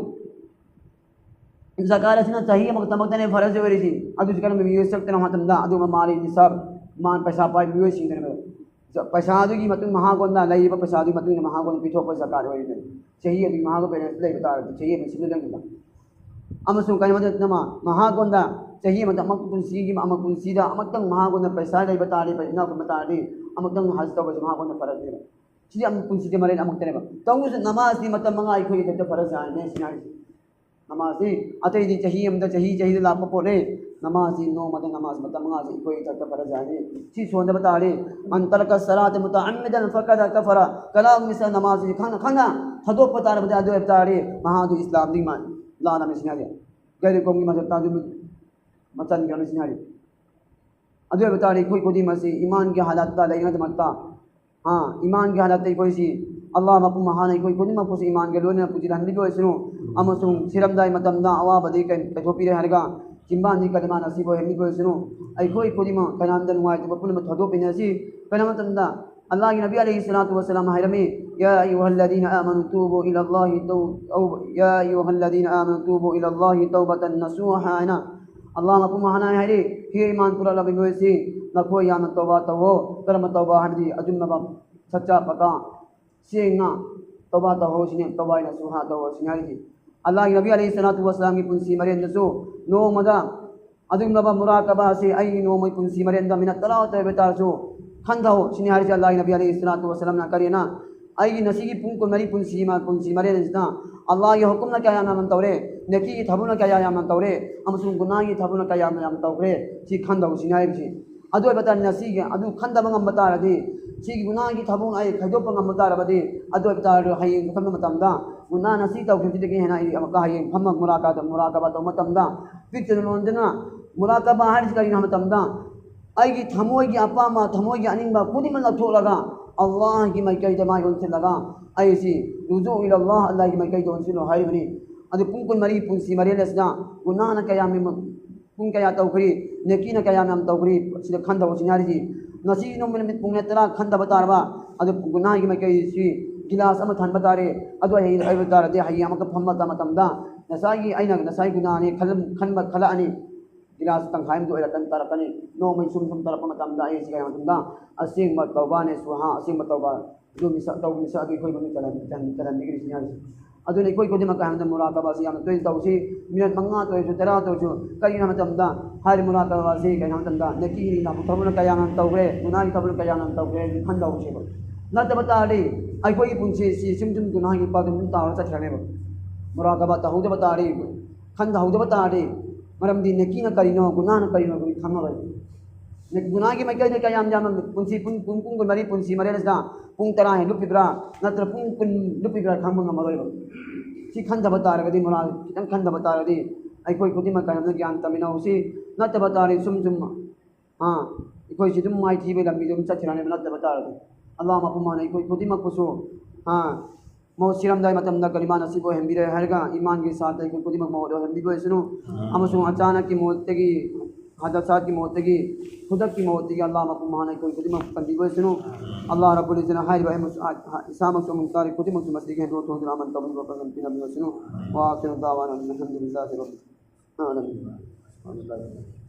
ꯖꯀꯥꯠ ꯑꯁꯤꯅ ꯆꯍꯤ ꯑꯃꯈꯛꯇꯃꯛꯇꯅꯦ ꯐꯔꯖ ꯑꯣꯏꯔꯤꯁꯤ꯫ ꯑꯗꯨꯁꯨ ꯀꯔꯝꯕ ꯃꯤꯑꯣꯏ ꯆꯠꯀꯅꯣ ꯍꯥꯏꯕ ꯃꯇꯝꯗ ꯑꯗꯨꯒꯨꯝꯕ ꯃꯥꯂꯤ ꯅꯤꯁꯥꯕ, ꯃꯥꯟ ꯄꯩꯁꯥ ꯄꯥꯏꯕ ꯃꯤꯑꯣꯏꯁꯤꯡꯗꯅꯦꯕ꯫ ꯄꯩꯁꯥꯗꯨꯒꯤ ꯃꯇꯨꯡ ꯃꯍꯥꯛꯉꯣꯟꯗ ꯂꯩꯔꯤꯕ ꯄꯩꯁꯥꯗꯨꯒꯤ ꯃꯇꯨꯡ ꯏꯟꯅ ꯃꯍꯥꯛꯉꯣꯟꯗ ꯄꯤꯊꯣꯛꯄ ꯖꯀꯥꯠ ꯑꯣꯏꯔꯤꯕꯅꯤ꯫ ꯆꯍꯤ ꯑꯗꯨꯒꯤ ꯃꯍꯥꯛꯀ balance ꯂꯩꯕ ꯇꯥꯔꯗꯤ ꯆꯍꯤ ꯑꯗꯨꯒꯤ ꯁꯤꯟꯗꯨ ꯂꯦꯡꯗꯅ꯫ ꯑꯃꯁꯨꯡ ꯀꯔꯤꯒꯨꯝꯕ ꯃꯇꯝꯗ ꯃꯍꯥꯛꯉꯣꯟꯗ ꯆꯍꯤ ꯑꯃꯗ ꯑꯃꯨꯛ ꯄꯨꯟꯁꯤꯒꯤ ꯑꯃ ꯄꯨꯟꯁꯤꯗ ꯑꯃꯨꯛꯇꯪ ꯃꯍꯥꯛꯉꯣꯟꯗ ꯄꯩꯁꯥ ꯂꯩꯕ ꯇꯥꯔꯗꯤ, ꯄꯩꯁꯥ ꯏꯅꯥꯛ ꯈꯨꯟꯕ ꯇꯥꯔꯗꯤ, ꯑꯃꯨꯛꯇꯪ ꯍꯖ ꯇꯧꯕꯁꯤ ꯃꯍꯥꯛꯉꯣꯟꯗ ꯐꯔꯖꯅꯦꯕ꯫ ꯁꯤꯗꯤ ꯑꯃꯨꯛ ꯄꯨꯟꯁꯤꯗ ꯃꯔꯦꯟ ꯑꯃꯨꯛꯇꯅꯦꯕ꯫ ꯇꯧꯕꯁꯨ ꯅꯃꯥꯖꯇꯤ ꯃꯇꯝ ꯃꯉꯥ ꯑꯩꯈꯣꯏꯒꯤ ꯈꯛꯇ ꯐꯔꯖ ꯍꯥꯏꯅꯦ ꯁꯤꯅ ꯍꯥꯏꯔꯤꯁꯦ꯫ ꯅꯃꯥꯖꯁꯤ ꯑꯇꯩꯗꯤ ꯆꯍꯤ ꯑꯃꯗ, ꯆꯍꯤ ꯆꯍꯤꯗ ꯂꯥꯛꯄ ꯄꯣꯠꯅꯦ꯫ ꯅꯃꯥꯖꯁꯤ ꯅꯣꯡꯃꯗ ꯅꯃꯥꯖ ꯃꯇꯝ ꯃꯉꯥꯁꯤ ꯑꯩꯈꯣꯏ ꯏꯊꯛꯇ ꯐꯔꯖ ꯍꯥꯏꯅꯤ꯫ ꯁꯤ ꯁꯣꯟꯗꯕ ꯇꯥꯔꯦ꯫ ꯃꯟ ꯇꯔꯀ ꯁꯂꯥꯇ ꯃꯨꯇꯥꯑꯝꯃꯤꯗꯟ ꯐꯀꯗ ꯀꯐꯔ꯫ ꯀꯅꯥꯒꯨꯝꯕ ꯃꯤꯁꯛ ꯅꯃꯥꯖꯁꯤ ꯈꯪꯅ ꯈꯪꯅ ꯊꯥꯗꯣꯛꯄ ꯇꯥꯔꯕꯗꯤ ꯑꯗꯨ ꯑꯣꯏꯕ ꯇꯥꯔꯦ ꯃꯍꯥꯛ ꯑꯗꯨ ꯏꯁꯂꯥꯝꯗꯒꯤ ꯃꯥ-, ꯂꯥꯟꯅꯕꯅꯤ ꯁꯤꯅ ꯍꯥꯏꯔꯤ꯫ ꯒꯩꯔ ꯀꯧꯃꯤ ꯃꯁꯛꯇ ꯑꯗꯨ ꯃꯆꯟꯈ꯭ꯔꯕꯅꯤ ꯁꯤꯅ ꯍꯥꯏꯔꯤ꯫ ꯑꯗꯨ ꯑꯣꯏꯕ ꯇꯥꯔꯗꯤ ꯑꯩꯈꯣꯏ ꯈꯨꯗꯤꯡꯃꯛꯁꯤ ꯏꯃꯥꯟꯒꯤ ꯍꯥꯂꯠꯇ ꯂꯩꯔꯤꯉꯩꯗꯃꯛꯇ, ꯑꯥ, ꯏꯃꯥꯟꯒꯤ ꯍꯥꯂꯠꯇ ꯑꯩꯈꯣꯏꯁꯤ ꯑꯜꯂꯥꯍ ꯃꯄꯨ ꯃꯍꯥꯟꯅ ꯑꯩꯈꯣꯏ ꯈꯨꯗꯤꯡꯃꯛꯄꯨꯁꯨ ꯏꯃꯥꯟꯒ ꯂꯣꯏꯅꯅ ꯄꯨꯟꯁꯤꯜꯍꯟꯕꯤꯕ ꯑꯣꯏꯁꯅꯨ꯫ ꯑꯃꯁꯨꯡ ꯁꯤꯔꯝꯗꯥꯏ ꯃꯇꯝꯗ ꯑꯋꯥꯕꯗꯒꯤ ꯀꯩ-, ꯀꯥꯏꯊꯣꯛꯄꯤꯔꯦ ꯍꯥꯏꯔꯒ ꯆꯤꯟꯕꯥꯟꯒꯤ ꯀꯂꯤꯃꯥ ꯅꯁꯤꯕ ꯑꯣꯏꯍꯟꯕꯤꯕ ꯑꯣꯏꯁꯅꯨ꯫ ꯑꯩꯈꯣꯏ ꯈꯨꯗꯤꯡꯃꯛ ꯀꯅꯥꯝꯇ ꯅꯨꯡꯉꯥꯏꯇꯕ ꯄꯨꯝꯅꯃꯛ ꯊꯥꯗꯣꯛꯃꯤꯟꯅꯁꯤ꯫ ꯀꯔꯝꯕ ꯃꯇꯝꯗ ꯑꯜꯂꯥꯍꯒꯤ ꯅꯕꯤ ꯑꯂꯩꯍꯤ ꯁꯂꯥꯇꯨ ꯋꯁꯂꯥꯝ ꯍꯥꯏꯔꯝꯃꯤ, "يا أيها الذين آمنوا توبوا إلى الله تو-، أو يا أيها الذين آمنوا توبوا إلى الله توبة نصوحا" ꯍꯥꯏꯅ ꯑꯜꯂꯥꯍ ꯃꯄꯨ ꯃꯍꯥꯟꯅ ꯍꯥꯏꯔꯤ, "ꯍꯦ ꯏꯃꯥꯟ ꯄꯨꯔꯛꯂꯕ ꯃꯤꯑꯣꯏꯁꯤꯡ, ꯅꯈꯣꯏ ꯌꯥꯝꯅ ꯇꯧꯕꯥ ꯇꯧꯋꯣ꯫" ꯀꯔꯝꯕ ꯇꯧꯕꯥ ꯍꯥꯏꯕꯗꯤ ꯑꯆꯨꯝꯕ, ꯁꯠꯆꯥ ꯄꯀꯥ, ꯁꯦꯡꯅ ꯇꯧꯕꯥ ꯇꯧꯍꯧ ꯁꯤꯅꯦ, ꯇꯧꯕꯥ ꯍꯥꯏꯅ ꯁꯨꯍꯥ ꯇꯧꯍꯧ ꯁꯤꯅꯦ ꯍꯥꯏꯔꯤꯁꯤ꯫ ꯑꯜꯂꯥꯍꯒꯤ ꯅꯕꯤ ꯑꯂꯩꯍꯤ ꯁꯂꯥꯇꯨ ꯋꯁꯂꯥꯝꯒꯤ ꯄꯨꯟꯁꯤ ꯃꯔꯦꯟꯗꯁꯨ ꯅꯣꯡꯃꯗ ꯑꯗꯨꯒꯨꯝꯂꯕ ꯃꯨꯔꯥꯀꯕꯥ ꯑꯁꯤ ꯑꯩꯒꯤ ꯅꯣꯡꯃꯒꯤ ꯄꯨꯟꯁꯤ ꯃꯔꯦꯟꯗ ꯃꯤꯅꯠ ꯇꯔꯥ ꯑꯣꯏꯕ ꯇꯥꯔꯁꯨ ꯈꯟꯊꯧ ꯁꯤꯅꯤ ꯍꯥꯏꯔꯤꯁꯤ ꯑꯜꯂꯥꯍꯒꯤ ꯅꯕꯤ ꯑꯂꯩꯍꯤ ꯁꯂꯥꯇꯨ ꯋꯁꯂꯥꯝꯅ꯫ ꯀꯔꯤꯅ ꯑꯩꯒꯤ ꯉꯁꯤꯒꯤ ꯄꯨꯡ ꯀꯨꯟꯃꯔꯤ ꯄꯨꯟꯁꯤ ꯃ-, ꯄꯨꯟꯁꯤ ꯃꯔꯦꯟ ꯑꯁꯤꯗ ꯑꯜꯂꯥꯍꯒꯤ ꯍꯨꯀꯨꯝꯅ ꯀꯌꯥ ꯌꯥꯝꯅ ꯇꯧꯔꯦ, ꯅꯦꯀꯤꯒꯤ ꯊꯕꯛꯅ ꯀꯌꯥ ꯌꯥꯝꯅ ꯇꯧꯔꯦ, ꯑꯃꯁꯨꯡ ꯒꯨꯅꯥꯒꯤ ꯊꯕꯛꯅ ꯀꯌꯥ ꯌꯥꯝꯅ ꯌꯥꯝꯅ ꯇꯧꯈ꯭ꯔꯦ, ꯁꯤ ꯈꯟꯗꯧꯁꯤꯅꯤ ꯍꯥꯏꯔꯤꯕꯁꯤ꯫ ꯑꯗꯨ ꯑꯣꯏꯕ ꯇꯥꯔꯗꯤ ꯉꯁꯤꯒꯤ ꯑꯗꯨ ꯈꯟꯗꯕ ꯉꯝꯕ ꯇꯥꯔꯗꯤ ꯁꯤꯒꯤ ꯒꯨꯅꯥꯒꯤ ꯊꯕꯛ ꯑꯩ ꯈꯥꯏꯗꯣꯛꯄ ꯉꯝꯕ ꯇꯥꯔꯕꯗꯤ, ꯑꯗꯨ ꯑꯣꯏꯕ ꯇꯥꯔꯒꯗꯤ ꯍꯌꯦꯡ ꯈꯟꯕ ꯃꯇꯝꯗ ꯒꯨꯅꯥꯅ ꯁꯤ ꯇꯧꯈꯤꯕꯁꯤꯗꯒꯤ ꯍꯦꯟꯅ ꯑꯩ ꯑꯃꯨꯛꯀ ꯍꯌꯦꯡ ꯐꯝꯃ ꯃꯨꯔꯥꯀꯥꯕ, ꯃꯨꯔꯥꯀꯥꯕꯥ ꯇꯧꯕ ꯃꯇꯝꯗ ꯄꯤꯛꯇꯅ ꯂꯣꯟꯗꯅ ꯃꯨꯔꯥꯀꯥꯕꯥ ꯍꯥꯏꯔꯤꯁꯤ ꯀꯔꯤꯅꯣ ꯍꯥꯏꯕ ꯃꯇꯝꯗ ꯑꯩꯒꯤ ꯊꯃꯣꯏꯒꯤ ꯑꯄꯥꯝꯕ, ꯊꯃꯣꯏꯒꯤ ꯑꯅꯤꯡꯕ ꯈꯨꯗꯤꯡꯃꯛ ꯂꯧꯊꯣꯛꯂꯒ ꯑꯜꯂꯥꯍꯒꯤ ꯃꯥꯏꯀꯩꯗ ꯃꯥꯏ ꯑꯣꯟꯁꯤꯜꯂꯒ ꯑꯩꯁꯤ ꯔꯨꯖꯨ ꯏꯂꯜꯂꯥꯍ, ꯑꯜꯂꯥꯍꯒꯤ ꯃꯥꯏꯀꯩꯗ ꯑꯣꯟꯁꯤꯜꯂꯣ ꯍꯥꯏꯔꯤꯕꯅꯤ꯫ ꯑꯗꯨ ꯄꯨꯡ ꯀꯨꯟꯃꯔꯤ ꯄꯨꯟꯁꯤ ꯃꯔꯦꯜ ꯑꯁꯤꯗ ꯒꯨꯅꯥꯅ ꯀꯌꯥꯝ ꯌꯥꯝ-, ꯄꯨꯡ ꯀꯌꯥ ꯇꯧꯈ꯭ꯔꯤ, ꯅꯦꯀꯤꯅ ꯀꯌꯥꯝ ꯌꯥꯝ ꯇꯧꯈ꯭ꯔꯤ, ꯁꯤꯗ ꯈꯟꯊꯧ ꯁꯤꯅꯤ ꯍꯥꯏꯔꯤꯁꯤ꯫ ꯉꯁꯤ ꯅꯣꯡꯃ ꯅꯨꯃꯤꯠ ꯄꯨꯡ ꯇꯔꯥ ꯈꯟꯊꯕ ꯇꯥꯔꯕ, ꯑꯗꯨ ꯒꯨꯅꯥꯒꯤ ꯃꯥꯏꯀꯩꯁꯤ ꯒꯤꯂꯥꯁ ꯑꯃ ꯊꯟꯕ ꯇꯥꯔꯦ꯫ ꯑꯗꯨ ꯍꯌꯦꯡ ꯑꯣꯏꯕ ꯇꯥꯔꯗꯤ ꯍꯌꯦꯡ ꯑꯃꯨꯛꯀ ꯐꯝꯕ ꯃꯇꯝꯗ ꯉꯁꯥꯏꯒꯤ ꯑꯩꯅ ꯉꯁꯥꯏ ꯒꯨꯅꯥꯅꯤ ꯈꯜꯂꯝ-, ꯈꯟꯕ ꯈꯜꯂꯛꯑꯅꯤ꯫ ꯒꯤꯂꯥꯁ ꯇꯪꯈꯥꯏ ꯑꯃꯗꯤ ꯑꯣꯏꯔꯛꯀꯅꯤ, ꯇꯥꯔꯛꯀꯅꯤ꯫ ꯅꯣꯡꯃꯩ ꯁꯨꯝ ꯁꯨꯝ ꯇꯥꯔꯛꯄ ꯃꯇꯝꯗ ꯑꯩ ꯁꯤ ꯀꯩ ꯃꯇꯝꯗ ꯑꯁꯦꯡꯕ ꯇꯧꯕꯥꯅꯦ ꯁꯨꯍꯥ, ꯑꯁꯦꯡꯕ ꯇꯧꯕ ꯑꯗꯨ ꯃꯤꯁꯛ ꯇꯧꯕ ꯃꯤꯁꯛ ꯑꯗꯨ ꯑꯩꯈꯣꯏ ꯃꯃꯤꯡ ꯆꯜꯍꯟ-, ꯆꯜꯍꯟ-, ꯆꯜꯍꯟꯕꯤꯒꯅꯤ ꯁꯤꯅꯤ ꯍꯥꯏꯔꯤꯁꯦ꯫ ꯑꯗꯨꯅ ꯑꯩꯈꯣꯏ ꯈꯨꯗꯤꯡꯃꯛ ꯀꯩ ꯍꯥꯏꯕꯗ ꯃꯨꯔꯥꯀꯥꯕꯥꯁꯤ ꯌꯥꯝꯅ ꯇꯣꯏꯅ ꯇꯧꯁꯤ꯫ ꯃꯤꯅꯠ ꯃꯉꯥ ꯇꯧꯔꯁꯨ, ꯇꯔꯥ ꯇꯧꯔꯁꯨ, ꯀꯔꯤꯒꯤꯅꯣ ꯍꯥꯏꯕ ꯃꯇꯝꯗ ꯍꯥꯏꯔꯤꯕ ꯃꯨꯔꯥꯀꯥꯕꯥꯁꯤ ꯀꯩꯅꯣ ꯍꯥꯏꯕ ꯃꯇꯝꯗ ꯅꯦꯀꯤꯒꯤ ꯊꯕꯛꯅ ꯀꯌꯥꯝ ꯌꯥꯝ ꯇꯧꯈ꯭ꯔꯦ, ꯒꯨꯅꯥꯒꯤ ꯊꯕꯛꯅ ꯀꯌꯥꯝ ꯌꯥꯝ ꯇꯧꯈ꯭ꯔꯦ ꯍꯥꯏꯕꯗꯨ ꯈꯟꯗꯧꯁꯦꯕ꯫ ꯅꯠꯇꯕ ꯇꯥꯔꯗꯤ ꯑꯩꯈꯣꯏꯒꯤ ꯄꯨꯟꯁꯤꯁꯤ ꯁꯨꯝ ꯁꯨꯝ ꯒꯨꯅꯥꯒꯤ ꯄꯥꯞꯇ ꯑꯗꯨꯝ ꯇꯥꯔꯒ ꯆꯠꯈ꯭ꯔꯅꯦꯕ꯫ ꯃꯨꯔꯥꯀꯥꯕꯥ ꯇꯧꯍꯧꯗꯕ ꯇꯥꯔꯗꯤ, ꯈꯟꯊꯍꯧꯗꯕ ꯇꯥꯔꯗꯤ, ꯃꯔꯝꯗꯤ ꯅꯦꯀꯤꯅ ꯀꯔꯤꯅꯣ, ꯒꯨꯅꯥꯅ ꯀꯔꯤꯅꯣ ꯑꯩꯈꯣꯏ ꯈꯪꯉꯔꯣꯏ꯫ ꯒꯨꯅꯥꯒꯤ ꯃꯥꯏꯀꯩꯗ ꯀꯌꯥꯝ ꯌꯥꯝꯅ ꯄꯨꯟꯁꯤ ꯄꯨꯡ, ꯄꯨꯡ, ꯄꯨꯡ ꯀꯨꯟꯃꯔꯤ ꯄꯨꯟꯁꯤ ꯃꯔꯦꯜ ꯑꯁꯤꯗ ꯄꯨꯡ ꯇꯔꯥ ꯍꯦꯟꯅ ꯂꯨꯞꯄꯤꯕ꯭ꯔꯥ ꯅꯠꯇ꯭ꯔ ꯄꯨꯡ ꯀꯨꯟ ꯂꯨꯞꯄꯤꯕ꯭ꯔꯥ ꯈꯪꯕ ꯉꯝꯃꯔꯣꯏꯕ꯫ ꯁꯤ ꯈꯟꯊꯕ ꯇꯥꯔꯒꯗꯤ, ꯃꯨꯔꯥ ꯈꯤꯇꯪ ꯈꯟꯊꯕ ꯇꯥꯔꯒꯗꯤ ꯑꯩꯈꯣꯏ ꯈꯨꯗꯤꯡꯃꯛ ꯀꯩꯅꯣꯝꯇ ꯒ꯭ꯌꯥꯟ ꯇꯥꯃꯤꯟꯅꯍꯧꯁꯤ꯫ ꯅꯠꯇꯕ ꯇꯥꯔꯗꯤ ꯁꯨꯝ ꯁꯨꯝ, ꯑꯥ, ꯑꯩꯈꯣꯏꯁꯤ ꯑꯗꯨꯝ ꯃꯥꯏꯊꯤꯕꯒꯤ ꯂꯝꯕꯤꯗ ꯑꯗꯨꯝ ꯆꯠꯈꯤꯔꯅꯦꯕ ꯅꯠꯇꯕ ꯇꯥꯔꯗꯤ꯫ ꯑꯜꯂꯥꯍ ꯃꯄꯨꯡ ꯐꯥꯅ ꯑꯩꯈꯣꯏ ꯈꯨꯗꯤꯡꯃꯛꯄꯨꯁꯨ, ꯑꯥ, ꯃꯧ ꯁꯤꯔꯝꯗꯥꯏ ꯃꯇꯝꯗ ꯀꯂꯤꯃꯥ ꯅꯁꯤꯕ ꯑꯣꯏꯍꯟꯕꯤꯔꯦ ꯍꯥꯏꯔꯒ ꯏꯃꯥꯟꯒꯤ ꯁꯥꯠꯇ ꯑꯩꯈꯣꯏ ꯈꯨꯗꯤꯡꯃꯛ ꯃꯧ ꯑꯣꯏꯍꯟꯕꯤꯕ ꯑꯣꯏꯁꯅꯨ꯫ ꯑꯃꯁꯨꯡ ꯑꯆꯥꯅꯛꯀꯤ ꯃꯣꯠꯇꯒꯤ, ꯍꯥꯗꯁꯥꯠꯀꯤ ꯃꯣꯠꯇꯒꯤ, ꯈꯨꯗꯛꯀꯤ ꯃꯣꯠꯇꯒꯤ ꯑꯜꯂꯥꯍ ꯃꯄꯨꯡ ꯐꯥꯅ ꯑꯩꯈꯣꯏ ꯈꯨꯗꯤꯡꯃꯛ ꯀꯟꯕꯤꯕ ꯑꯣꯏꯁꯅꯨ꯫ ꯑꯜꯂꯥꯍ ꯔꯕꯨꯜ ꯏꯖ꯭ꯖꯠꯅ ꯍꯥꯏꯔꯤꯕ ꯑꯩ ꯃꯁ-, ꯑ, ꯑ, ꯏꯁꯥꯃꯛꯁꯨ ꯑꯃꯁꯨꯡ ꯇꯥꯔꯤ ꯈꯨꯗꯤꯡꯃꯛꯁꯨ ꯃꯁꯤꯗꯒꯤ ꯍꯦꯟꯗꯣꯛ ꯊꯣꯏꯗꯨꯅ ꯑꯃꯟ ꯇꯧꯕꯤꯕ ꯄꯥꯡꯒꯜ ꯄꯤꯅꯕꯤꯕ ꯑꯣꯏꯁꯅꯨ꯫ وآخر دعوانا أن الحمد لله رب العالمين.